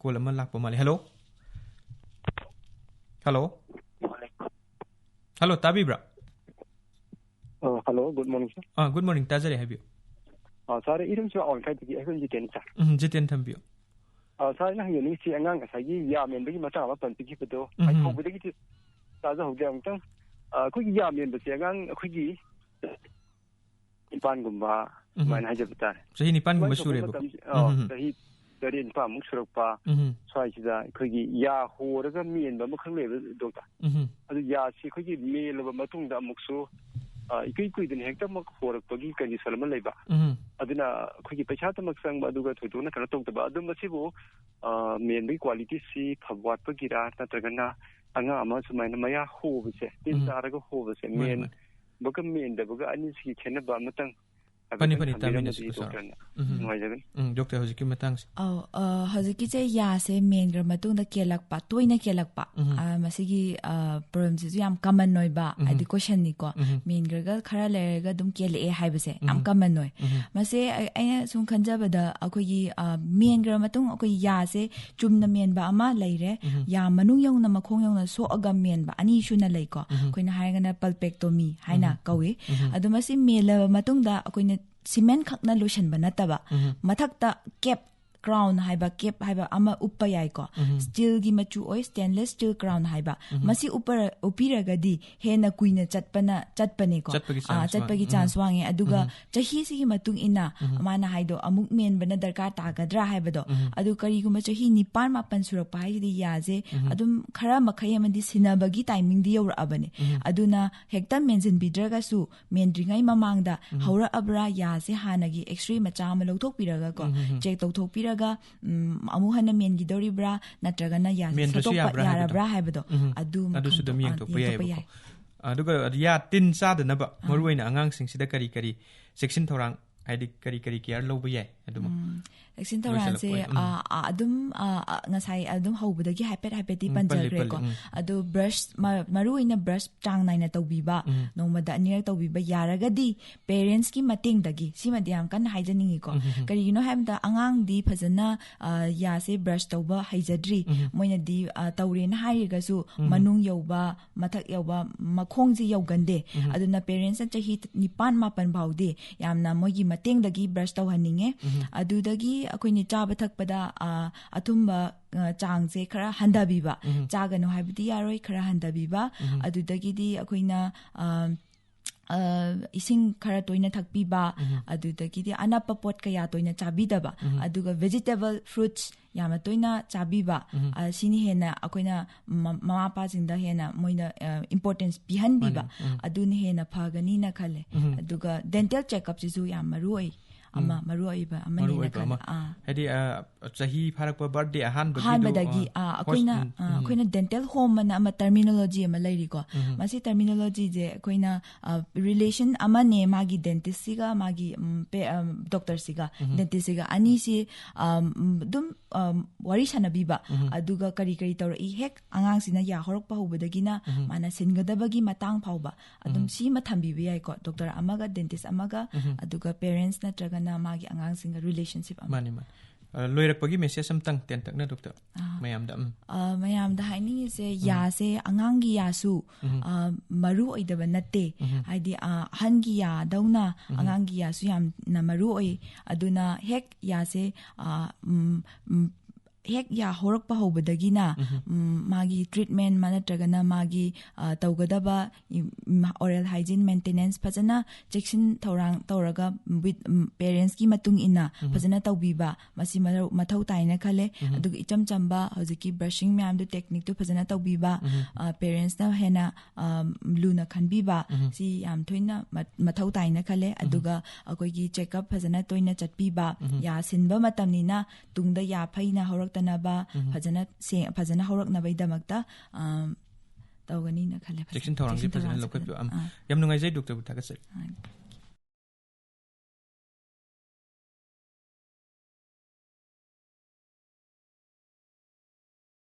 ꯀꯣꯜ ꯑꯃ ꯂꯥꯛꯄ ꯃꯥꯜꯂꯦ꯫ ꯍꯜꯂꯣ? ꯍꯜꯂꯣ, ꯇꯥꯕꯤꯕ꯭ꯔꯥ? ꯑ, ꯍꯜꯂꯣ, ꯒꯨꯗ ꯃꯣꯔꯅꯤꯡ, ꯁꯥꯔ꯫ ꯑꯥ, ꯒꯨꯗ ꯃꯣꯔꯅꯤꯡ, ꯇꯥꯖꯔꯦ, ꯍꯥꯏꯕꯤꯌꯨ꯫ ꯑ, ꯁꯥꯔ, ꯏꯔꯝꯁꯨ ꯑꯋꯥꯡꯈꯥꯏꯗꯒꯤ ꯑꯩꯈꯣꯏ ꯖꯤꯇꯦꯟ, ꯁꯥꯔ꯫ ꯎꯝ, ꯖꯤꯇꯦꯟ ꯊꯝꯕꯤꯌꯨ꯫ ꯑ, ꯁꯥꯔ, ꯑꯩꯅ ꯍꯪꯖꯅꯤꯡꯉꯤꯁꯤ ꯑꯉꯥꯡ ꯉꯁꯥꯏꯒꯤ ꯌꯥ ꯃꯦꯟꯕꯒꯤ ꯃꯇꯥꯡ ꯑꯃ ꯄꯟꯕꯤꯈꯤꯕꯗꯣ, ꯎꯝ꯫ ꯑꯩ ꯍꯧꯕꯗꯒꯤꯗꯤ ꯇꯥꯖꯍꯧꯗꯦ꯫ ꯑꯃꯨꯛꯇꯪ, ꯑ, ꯑꯩꯈꯣꯏꯒꯤ ꯌꯥ ꯃꯦꯟꯕꯁꯦ ꯑꯉꯥꯡ ꯑꯩꯈꯣꯏꯒꯤ ꯅꯤꯄꯥꯟꯒꯨꯝꯕ ꯎꯝ꯫ ꯁꯨꯃꯥꯏꯅ ꯍꯥꯏꯖꯕ ꯇꯥꯔꯦ꯫ ꯆꯍꯤ ꯅꯤꯄꯥꯟꯒꯨꯝꯕ ꯁꯨꯃꯥꯏꯅ ꯇꯧꯕ ꯁꯨꯔꯦꯕꯀꯣ꯫ ꯃꯇꯝꯁꯤ-, ꯑ, ꯎꯝ, ꯎꯝ, ꯎꯝ꯫ ꯆꯍꯤ ꯇꯔꯦꯠ ꯅꯤꯄꯥꯟꯃꯨꯛ ꯁꯨꯔꯛꯄ ꯎꯝ꯫ ꯁ꯭ꯋꯥꯏꯁꯤꯗ ꯑꯩꯈꯣꯏꯒꯤ ꯌꯥ ꯍꯣꯔꯒ ꯃꯦꯟꯕ ꯑꯃꯈꯛ ꯂꯩꯌꯦꯕ, ꯗꯣꯛꯇꯔ꯫ ꯎꯝ꯫ ꯑꯗꯨ ꯌꯥꯁꯤ ꯑꯩꯈꯣꯏꯒꯤ ꯃꯦꯜꯂꯕ ꯃꯇꯨꯡꯗ ꯑꯃꯨꯛꯁꯨ, ꯑ, ꯏꯀꯨꯏ ꯀꯨꯏꯗꯅ ꯍꯦꯛꯇꯃꯛ ꯍꯣꯔꯛꯄꯒꯤ ꯀꯟꯗꯤꯁꯟ ꯑꯃ ꯂꯩꯕ꯫ ꯎꯝ꯫ ꯑꯗꯨꯅ ꯑꯩꯈꯣꯏꯒꯤ ꯄꯩꯁꯥꯇꯃꯛ ꯆꯪꯕ, ꯑꯗꯨꯒ ꯊꯣꯏꯗꯣꯛꯅ ꯀꯩꯅꯣ ꯇꯧꯗꯕ꯫ ꯑꯗꯨ ꯃꯁꯤꯕꯨ, ꯑ, ꯃꯦꯟꯕꯒꯤ ꯀ꯭ꯋꯥꯂꯤꯇꯤꯁꯤ ꯐꯕ ꯋꯥꯠꯄꯒꯤꯔꯥ, ꯅꯠꯇ꯭ꯔꯒꯅ ꯑꯉꯥꯡ ꯑꯃ ꯁꯨꯃꯥꯏꯅ ꯃꯌꯥ ꯍꯣꯕꯁꯦ, ꯇꯤꯟ ꯎꯝ꯫ ꯆꯥꯔꯒ ꯍꯣꯕꯁꯦ, ꯃꯥꯅꯤ, ꯃꯥꯅꯤ꯫ ꯃꯦꯟꯕꯒ ꯃꯦꯟꯗꯕꯒ ꯑꯅꯤꯁꯤꯒꯤ ꯈꯦꯠꯅꯕ ꯑꯃꯇꯪ ꯐꯅꯤ, ꯍꯥꯏꯐꯦꯠꯇꯪ ꯐꯅꯤ, ꯊꯝꯕꯤꯔꯝꯃꯗꯤ ꯇꯥꯃꯤꯟꯅꯁꯤꯀꯣ, ꯁꯥꯔ꯫ ꯗꯣꯛꯇꯔꯅ ꯎꯝ꯫ ꯅꯨꯡꯉꯥꯏꯖꯒꯅꯤ꯫ ꯎꯝ, ꯗꯣꯛꯇꯔ, ꯍꯧꯖꯤꯛꯀꯤ ꯃꯇꯥꯡꯁꯦ꯫ ꯑꯧ, ꯑ, ꯍꯧꯖꯤꯛꯀꯤꯁꯦ ꯌꯥꯁꯦ ꯃꯦꯟꯈ꯭ꯔ ꯃꯇꯨꯡꯗ ꯀꯦꯜꯂꯛꯄ, ꯇꯣꯏꯅ ꯀꯦꯜꯂꯛꯄ꯫ ꯎꯝ꯫ ꯑ, ꯃꯁꯤꯒꯤ, ꯑ, ꯄ꯭ꯔꯣꯕ꯭ꯂꯦꯝꯁꯤꯁꯨ ꯌꯥꯝ ꯀꯃꯟ ꯑꯣꯏꯕ, ꯎꯝ꯫ ꯍꯥꯏꯗꯤ ꯀꯣꯏꯁꯟꯅꯤꯀꯣ꯫ ꯎꯝ꯫ ꯃꯦꯟꯈ꯭ꯔꯒ ꯈꯔ ꯂꯩꯔꯒ ꯑꯗꯨꯝ ꯀꯦꯜꯂꯛꯑꯦ ꯍꯥꯏꯕꯁꯦ ꯌꯥꯝ ꯎꯝ꯫ ꯀꯃꯟ ꯑꯣꯏ꯫ ꯎꯝ꯫ ꯃꯁꯦ ꯑꯩ-, ꯑꯩꯅ ꯁꯨꯝ ꯈꯟꯖꯕꯗ ꯑꯩꯈꯣꯏꯒꯤ, ꯑ, ꯃꯦꯟꯈ꯭ꯔ ꯃꯇꯨꯡ ꯑꯩꯈꯣꯏ ꯌꯥꯁꯦ ꯆꯨꯝꯅ ꯃꯦꯟꯕ ꯑꯃ ꯂꯩꯔꯦ, ꯎꯝ꯫ ꯌꯥ ꯃꯅꯨꯡ ꯌꯧꯅ ꯃꯈꯣꯡ ꯌꯧꯅ ꯁꯣꯛꯑꯒ ꯃꯦꯟꯕ ꯑꯅꯤ ꯁꯨꯅ ꯂꯩꯀꯣ꯫ ꯎꯝ꯫ ꯑꯩꯈꯣꯏꯅ ꯍꯥꯏꯔꯒꯅ ꯄꯜꯄꯦꯛꯇꯣꯃꯤ ꯍꯥꯏꯅ ꯎꯝ꯫ ꯀꯧꯏ꯫ ꯎꯝ꯫ ꯑꯗꯣ ꯃꯁꯤ ꯃꯦꯜꯂꯕ ꯃꯇꯨꯡꯗ ꯑꯩꯈꯣꯏꯅ ꯁꯤꯃꯦꯟ ꯈꯛꯅ ꯂꯣꯏꯁꯟꯕ ꯅꯠꯇꯕ, ꯎꯝ꯫ ꯃꯊꯛꯇ ꯀꯦꯞ, ꯀ꯭ꯔꯥꯎꯟ ꯍꯥꯏꯕ, ꯀꯦꯞ ꯍꯥꯏꯕ ꯑꯃ ꯎꯞꯄ ꯌꯥꯏꯀꯣ꯫ ꯎꯝ꯫ ꯁ꯭ꯇꯤꯜꯒꯤ ꯃꯆꯨ ꯑꯣꯏ, ꯁ꯭ꯇꯦꯟꯂꯦꯁ ꯁ꯭ꯇꯤꯜ ꯀ꯭ꯔꯥꯎꯟ ꯍꯥꯏꯕ꯫ ꯎꯝ꯫ ꯃꯁꯤ ꯎꯞꯄꯔ-, ꯎꯞꯄꯤꯔꯒꯗꯤ ꯍꯦꯟꯅ ꯀꯨꯏꯅ ꯆꯠꯄꯅ, ꯆꯠꯄꯅꯦꯀꯣ꯫ ꯆꯠꯄꯒꯤ ꯑꯥ, ꯆꯥꯟꯁ ꯆꯠꯄꯒꯤ ꯋꯥꯡ-, ꯆꯥꯟꯁ ꯎꯝ꯫ ꯋꯥꯡꯉꯦ꯫ ꯑꯗꯨꯒ ꯎꯝ꯫ ꯆꯍꯤꯁꯤꯒꯤ ꯃꯇꯨꯡ ꯏꯟꯅ ꯎꯝ꯫ ꯃꯥꯅ ꯍꯥꯏꯗꯣ ꯑꯃꯨꯛ ꯃꯦꯟꯕꯅ ꯗꯔꯀꯥꯔ ꯇꯥꯒꯗ꯭ꯔꯥ ꯍꯥꯏꯕꯗꯣ꯫ ꯎꯝ꯫ ꯑꯗꯨ ꯀꯔꯤꯒꯨꯝꯕ ꯆꯍꯤ ꯅꯤꯄꯥꯟ ꯃꯥꯄꯟ ꯁꯨꯔꯛꯄ ꯍꯥꯏꯁꯤꯗꯤ ꯌꯥꯁꯦ ꯎꯝ꯫ ꯑꯗꯨꯝ ꯈꯔ ꯃꯈꯩ ꯑꯃꯗꯤ ꯁꯤꯟꯅꯕꯒꯤ ꯇꯥꯏꯃꯤꯡꯗꯤ ꯌꯧꯔꯛꯑꯕꯅꯦ꯫ ꯎꯝ꯫ ꯑꯗꯨꯅ ꯍꯦꯛꯇ ꯃꯦꯟꯁꯤꯟꯕꯤꯗ꯭ꯔꯒꯁꯨ ꯃꯦꯟꯗ꯭ꯔꯤꯉꯩ ꯃꯃꯥꯡꯗ ꯎꯝ꯫ ꯍꯧꯔꯛꯑꯕ꯭ꯔꯥ, ꯌꯥꯁꯦ ꯍꯥꯟꯅꯒꯤ ꯑꯦꯛꯁꯔꯦ ꯃꯆꯥ ꯑꯃ ꯂꯧꯊꯣꯛꯄꯤꯔꯒꯀꯣ, ꯎꯝ, ꯎꯝ, ꯎꯝ꯫ ꯆꯦꯛ ꯇꯧꯊꯣꯛꯄꯤꯔꯒ, ꯎꯝ, ꯑꯃꯨꯛ ꯍꯟꯅ ꯃꯦꯟꯈꯤꯗꯧꯔꯤꯕ꯭ꯔꯥ, ꯅꯠꯇ꯭ꯔꯒꯅ ꯌꯥꯁꯦ ꯃꯦꯟꯗ꯭ꯔꯁꯨ ꯁꯠꯇꯣꯛꯄ ꯌꯥꯕ꯭ꯔꯥ ꯍꯥꯏꯕꯗꯣ꯫ ꯌꯥꯔꯕ꯭ꯔꯥ ꯍꯥꯏꯕꯗꯣ ꯎꯝ꯫ ꯑꯗꯨ ꯑꯗꯨꯁꯨ ꯈꯪꯗꯣꯛ-, ꯑꯗꯨꯝ ꯑ, ꯌꯦꯡꯊꯣꯛꯄ ꯌꯦꯡꯊꯣꯛꯄ ꯌꯥꯏꯕꯀꯣ꯫ ꯌꯥꯏ꯫ ꯑꯗꯨꯒ ꯌꯥ ꯇꯤꯟ ꯆꯥꯗꯅꯕ ꯃꯔꯨꯑꯣꯏꯅ ꯑꯉꯥꯡꯁꯤꯡꯁꯤꯗ ꯀꯔꯤ ꯀꯔꯤ ꯆꯦꯛꯁꯤꯟ ꯊꯧꯔꯥꯡ, ꯍꯥꯏꯗꯤ ꯀꯔꯤ ꯀꯔꯤ ꯀꯦꯌꯔ ꯂꯧꯕ ꯌꯥꯏ ꯑꯗꯨꯃꯛ? ꯎꯝ, ꯆꯦꯛꯁꯤꯟ ꯊꯧꯔꯥꯡꯁꯦ, ꯂꯣꯏꯁꯤꯜꯂꯛꯄ ꯑꯣꯏꯅ, ꯎꯝ꯫ ꯑ, ꯑ, ꯑꯗꯨꯝ, ꯑ, ꯑ, ꯉꯁꯥꯏ ꯑꯗꯨꯝ ꯍꯧꯕꯗꯒꯤ ꯍꯥꯏꯐꯦꯠ ꯍꯥꯏꯐꯦꯠꯇꯤ ꯎꯝ, ꯄꯜꯂꯤ, ꯄꯟꯖꯈ꯭ꯔꯦꯀꯣ꯫ ꯄꯜꯂꯤ, ꯎꯝ꯫ ꯑꯗꯣ ꯕ꯭ꯔꯁ, ꯃ-, ꯃꯔꯨꯑꯣꯏꯅ ꯕ꯭ꯔꯁ ꯆꯥꯡ ꯅꯥꯏꯅ ꯇꯧꯕꯤꯕ, ꯎꯝ꯫ ꯅꯣꯡꯃꯗ ꯑꯅꯤꯔꯛ ꯇꯧꯕꯤꯕ, ꯌꯥꯔꯒꯗꯤ ꯄꯦꯔꯦꯟꯁꯀꯤ ꯃꯇꯦꯡꯗꯒꯤ, ꯁꯤꯃꯗꯤ ꯌꯥꯝ ꯀꯟꯅ ꯍꯥꯏꯖꯅꯤꯡꯉꯤꯀꯣ꯫ ꯎꯝ, ꯎꯝ, ꯎꯝ꯫ ꯀꯔꯤꯒꯤꯅꯣ ꯍꯥꯏꯕꯗ ꯑꯉꯥꯡꯗꯤ ꯐꯖꯅ, ꯑ, ꯌꯥꯁꯦ ꯕ꯭ꯔꯁ ꯇꯧꯕ ꯍꯩꯖꯗ꯭ꯔꯤ꯫ ꯎꯝ꯫ ꯃꯣꯏꯅꯗꯤ, ꯑ, ꯇꯧꯔꯦꯅ ꯍꯥꯏꯔꯒꯁꯨ ꯎꯝ꯫ ꯃꯅꯨꯡ ꯌꯧꯕ, ꯃꯊꯛ ꯌꯧꯕ, ꯃꯈꯣꯡꯁꯦ ꯌꯧꯒꯟꯗꯦ꯫ ꯎꯝ꯫ ꯑꯗꯨꯅ ꯄꯦꯔꯦꯟꯁꯅ ꯆꯍꯤ ꯅꯤꯄꯥꯟ ꯃꯥꯄꯟ ꯐꯥꯎꯗꯤ ꯌꯥꯝꯅ ꯃꯣꯏꯒꯤ ꯃꯇꯦꯡꯗꯒꯤ ꯕ꯭ꯔꯁ ꯇꯧꯍꯟꯅꯤꯡꯉꯦ꯫ ꯎꯝ꯫ ꯑꯗꯨꯗꯒꯤ ꯑꯩꯈꯣꯏꯅ ꯆꯥꯕ ꯊꯛꯄꯗ, ꯑ, ꯑꯊꯨꯝꯕ, ꯑ, ꯆꯥꯡꯁꯦ ꯈꯔ ꯍꯟꯊꯕꯤꯕ꯫ ꯎꯝ꯫ ꯆꯥꯒꯅꯨ ꯍꯥꯏꯕꯗꯤ ꯌꯥꯔꯣꯏ, ꯈꯔ ꯍꯟꯊꯕꯤꯕ꯫ ꯎꯝ꯫ ꯑꯗꯨꯗꯒꯤꯗꯤ ꯑꯩꯈꯣꯏꯅ, ꯑ, ꯑ, ꯏꯁꯤꯡ ꯈꯔ ꯇꯣꯏꯅ ꯊꯛꯄꯤꯕ, ꯎꯝ꯫ ꯑꯗꯨꯗꯒꯤꯗꯤ ꯑꯅꯞꯄ ꯄꯣꯠ ꯀꯌꯥ ꯇꯣꯏꯅ ꯆꯥꯕꯤꯗꯕ, ꯎꯝ꯫ ꯑꯗꯨꯒ vegetable, fruits ꯌꯥꯝꯅ ꯇꯣꯏꯅ ꯆꯥꯕꯤꯕ, ꯎꯝ꯫ ꯑ, ꯁꯤꯅ ꯍꯦꯟꯅ ꯑꯩꯈꯣꯏꯅ ꯃ-, ꯃꯃꯥ ꯃꯄꯥꯁꯤꯡꯗ ꯍꯦꯟꯅ ꯃꯣꯏꯅ, ꯑ, importance ꯄꯤꯍꯟꯕꯤꯕ, ꯃꯥꯅꯤ, ꯎꯝ꯫ ꯑꯗꯨꯅ ꯍꯦꯟꯅ ꯐꯒꯅꯤꯅ ꯈꯜꯂꯦ꯫ ꯎꯝ꯫ ꯑꯗꯨꯒ dental check-up ꯁꯤꯁꯨ ꯌꯥꯝ ꯃꯔꯨ ꯑꯣꯏ, ꯑꯃ ꯎꯝ꯫ ꯃꯔꯨ ꯑꯣꯏꯕ ꯑꯃꯅꯦꯅ ꯃꯔꯨ ꯑꯣꯏꯕ ꯈꯜꯂꯦ꯫ ꯑꯃ꯫ ꯑꯥ꯫ ꯍꯥꯏꯗꯤ, ꯑ, ꯆꯍꯤ ꯐꯥꯔꯛꯄ, ꯕꯥꯔꯊꯗꯦ ꯑꯍꯥꯟꯕꯒꯤꯗꯣ, ꯑꯍꯥꯟꯕꯗꯒꯤ, ꯑ, ꯑꯥ, ꯍꯣꯏ, ꯑꯩꯈꯣꯏꯅ, ꯎꯝ, ꯑꯥ, ꯎꯝ꯫ ꯑꯩꯈꯣꯏꯅ dental home ꯑꯅ ꯑꯃ terminology ꯑꯃ ꯂꯩꯔꯤꯀꯣ꯫ ꯎꯝ꯫ ꯃꯁꯤ terminology ꯁꯦ ꯑꯩꯈꯣꯏꯅ, ꯑ, relation ꯑꯃꯅꯦ ꯃꯥꯒꯤ dentist ꯁꯤꯒ, ꯃꯥꯒꯤ, ꯎꯝ, ꯄꯦ-, ꯑꯝ, doctor ꯁꯤꯒ, ꯎꯝ꯫ dentist ꯁꯤꯒ ꯑꯅꯤꯁꯤ, ꯑꯝ, ꯑꯗꯨꯝ, ꯑꯝ, ꯋꯥꯔꯤ ꯁꯥꯟꯅꯕꯤꯕ, ꯎꯝ꯫ ꯑꯗꯨꯒ ꯀꯔꯤ ꯀꯔꯤ ꯇꯧꯔꯛꯏ, ꯍꯦꯛ ꯑꯉꯥꯡꯁꯤꯅ ꯌꯥ ꯍꯧꯔꯛꯄ ꯍꯧꯕꯗꯒꯤꯅ ꯎꯝ꯫ ꯃꯥꯅ ꯁꯤꯟꯒꯗꯕꯒꯤ ꯃꯇꯥꯡ ꯐꯥꯎꯕ ꯑꯗꯨꯝ ꯎꯝ꯫ ꯁꯤꯃ ꯊꯝꯕꯤꯕ ꯌꯥꯏꯀꯣ, doctor ꯑꯃꯒ, dentist ꯑꯃꯒ, ꯎꯝ꯫ ꯑꯗꯨꯒ parents ꯅꯠꯇ꯭ꯔꯒꯅ ꯃꯥꯒꯤ ꯑꯉꯥꯡꯁꯤꯡꯒ relationship ꯑꯃ꯫ ꯃꯥꯅꯤ, ꯃꯥꯅꯤ꯫ ꯑ, ꯂꯣꯏꯔꯛꯄꯒꯤ message ꯑꯝꯇꯪ ꯇꯦꯟꯇꯛꯅ, doctor, ꯑꯥ꯫ ꯃꯌꯥꯝꯗ꯫ ꯎꯝ꯫ ꯑ, ꯃꯌꯥꯝꯗ ꯍꯥꯏꯅꯤꯡꯉꯤꯁꯦ, ꯌꯥꯁꯦ, ꯑꯉꯥꯡꯒꯤ ꯌꯥꯁꯨ, ꯎꯝ꯫ ꯑ, ꯃꯔꯨ ꯑꯣꯏꯗꯕ ꯅꯠꯇꯦ꯫ ꯎꯝ꯫ ꯍꯥꯏꯗꯤ, ꯑ, ꯑꯍꯟꯒꯤ ꯌꯥꯗꯧꯅ ꯎꯝ꯫ ꯑꯉꯥꯡꯒꯤ ꯌꯥꯁꯨ ꯌꯥꯝꯅ ꯃꯔꯨ ꯑꯣꯏ꯫ ꯑꯗꯨꯅ ꯍꯦꯛ ꯌꯥꯁꯦ, ꯑ, ꯎꯝ, ꯎꯝ, ꯍꯦꯛ ꯌꯥ ꯍꯧꯔꯛꯄ ꯍꯧꯕꯗꯒꯤꯅ, ꯎꯝ꯫ ꯎꯝ, ꯃꯥꯒꯤ treatment ꯃꯥ ꯅꯠꯇ꯭ꯔꯒꯅ ꯃꯥꯒꯤ, ꯑ, ꯇꯧꯒꯗꯕ, ꯎꯝ, oral hygiene maintenance ꯐꯖꯅ ꯆꯦꯛꯁꯤꯟ ꯊꯧꯔꯥꯡ ꯇꯧꯔꯒ with, ꯎꯝ, parents ꯀꯤ ꯃꯇꯨꯡ ꯏꯟꯅ ꯎꯝ꯫ ꯐꯖꯅ ꯇꯧꯕꯤꯕ, ꯃꯁꯤ ꯃꯔꯨ-, ꯃꯊꯧ ꯇꯥꯏꯅ ꯈꯜꯂꯦ꯫ ꯎꯝ꯫ ꯑꯗꯨꯒ ꯏꯆꯝ ꯆꯝꯕ ꯍꯧꯖꯤꯛꯀꯤ brushing ꯃꯌꯥꯝꯗꯨ, technique ꯇꯨ ꯐꯖꯅ ꯇꯧꯕꯤꯕ, ꯎꯝ꯫ ꯑ, parents ꯅ ꯍꯦꯟꯅ, ꯑ, ꯂꯨꯅ ꯈꯟꯕꯤꯕ, ꯎꯝ꯫ ꯁꯤ ꯌꯥꯝ ꯊꯣꯏꯅ ꯃ-, ꯃꯊꯧ ꯇꯥꯏꯅ ꯈꯜꯂꯦ꯫ ꯎꯝ꯫ ꯑꯗꯨꯒ ꯑꯩꯈꯣꯏꯒꯤ check up ꯐꯖꯅ ꯇꯣꯏꯅ ꯆꯠꯄꯤꯕ, ꯎꯝ꯫ ꯌꯥ ꯁꯤꯟꯕ ꯃꯇꯝꯅꯤꯅ ꯇꯨꯡꯗ ꯌꯥ ꯐꯩꯅ ꯍꯧꯔꯛꯇꯅꯕ, ꯎꯝ꯫ ꯐꯖꯅ ꯁꯦ-, ꯐꯖꯅ ꯍꯧꯔꯛꯅꯕꯒꯤꯗꯃꯛꯇ, ꯑ, ꯇꯧꯒꯅꯤꯅ ꯈꯜꯂꯦ꯫ ꯐꯖꯅ ꯆꯦꯛꯁꯤꯟ ꯊꯧꯔꯥꯡꯁꯦ ꯆꯦꯛꯁꯤꯟ ꯐꯖꯅ ꯊꯧꯔꯥꯡꯁꯦ ꯂꯧꯈꯠꯄꯤꯌꯨ꯫ ꯐꯖꯅ꯫ ꯑꯝ, ꯑꯥ꯫ ꯌꯥꯝ ꯅꯨꯡꯉꯥꯏꯖꯩ, ꯗꯣꯛꯇꯔꯕꯨ ꯊꯥꯒꯠꯆꯔꯤ꯫ ꯑꯥ꯫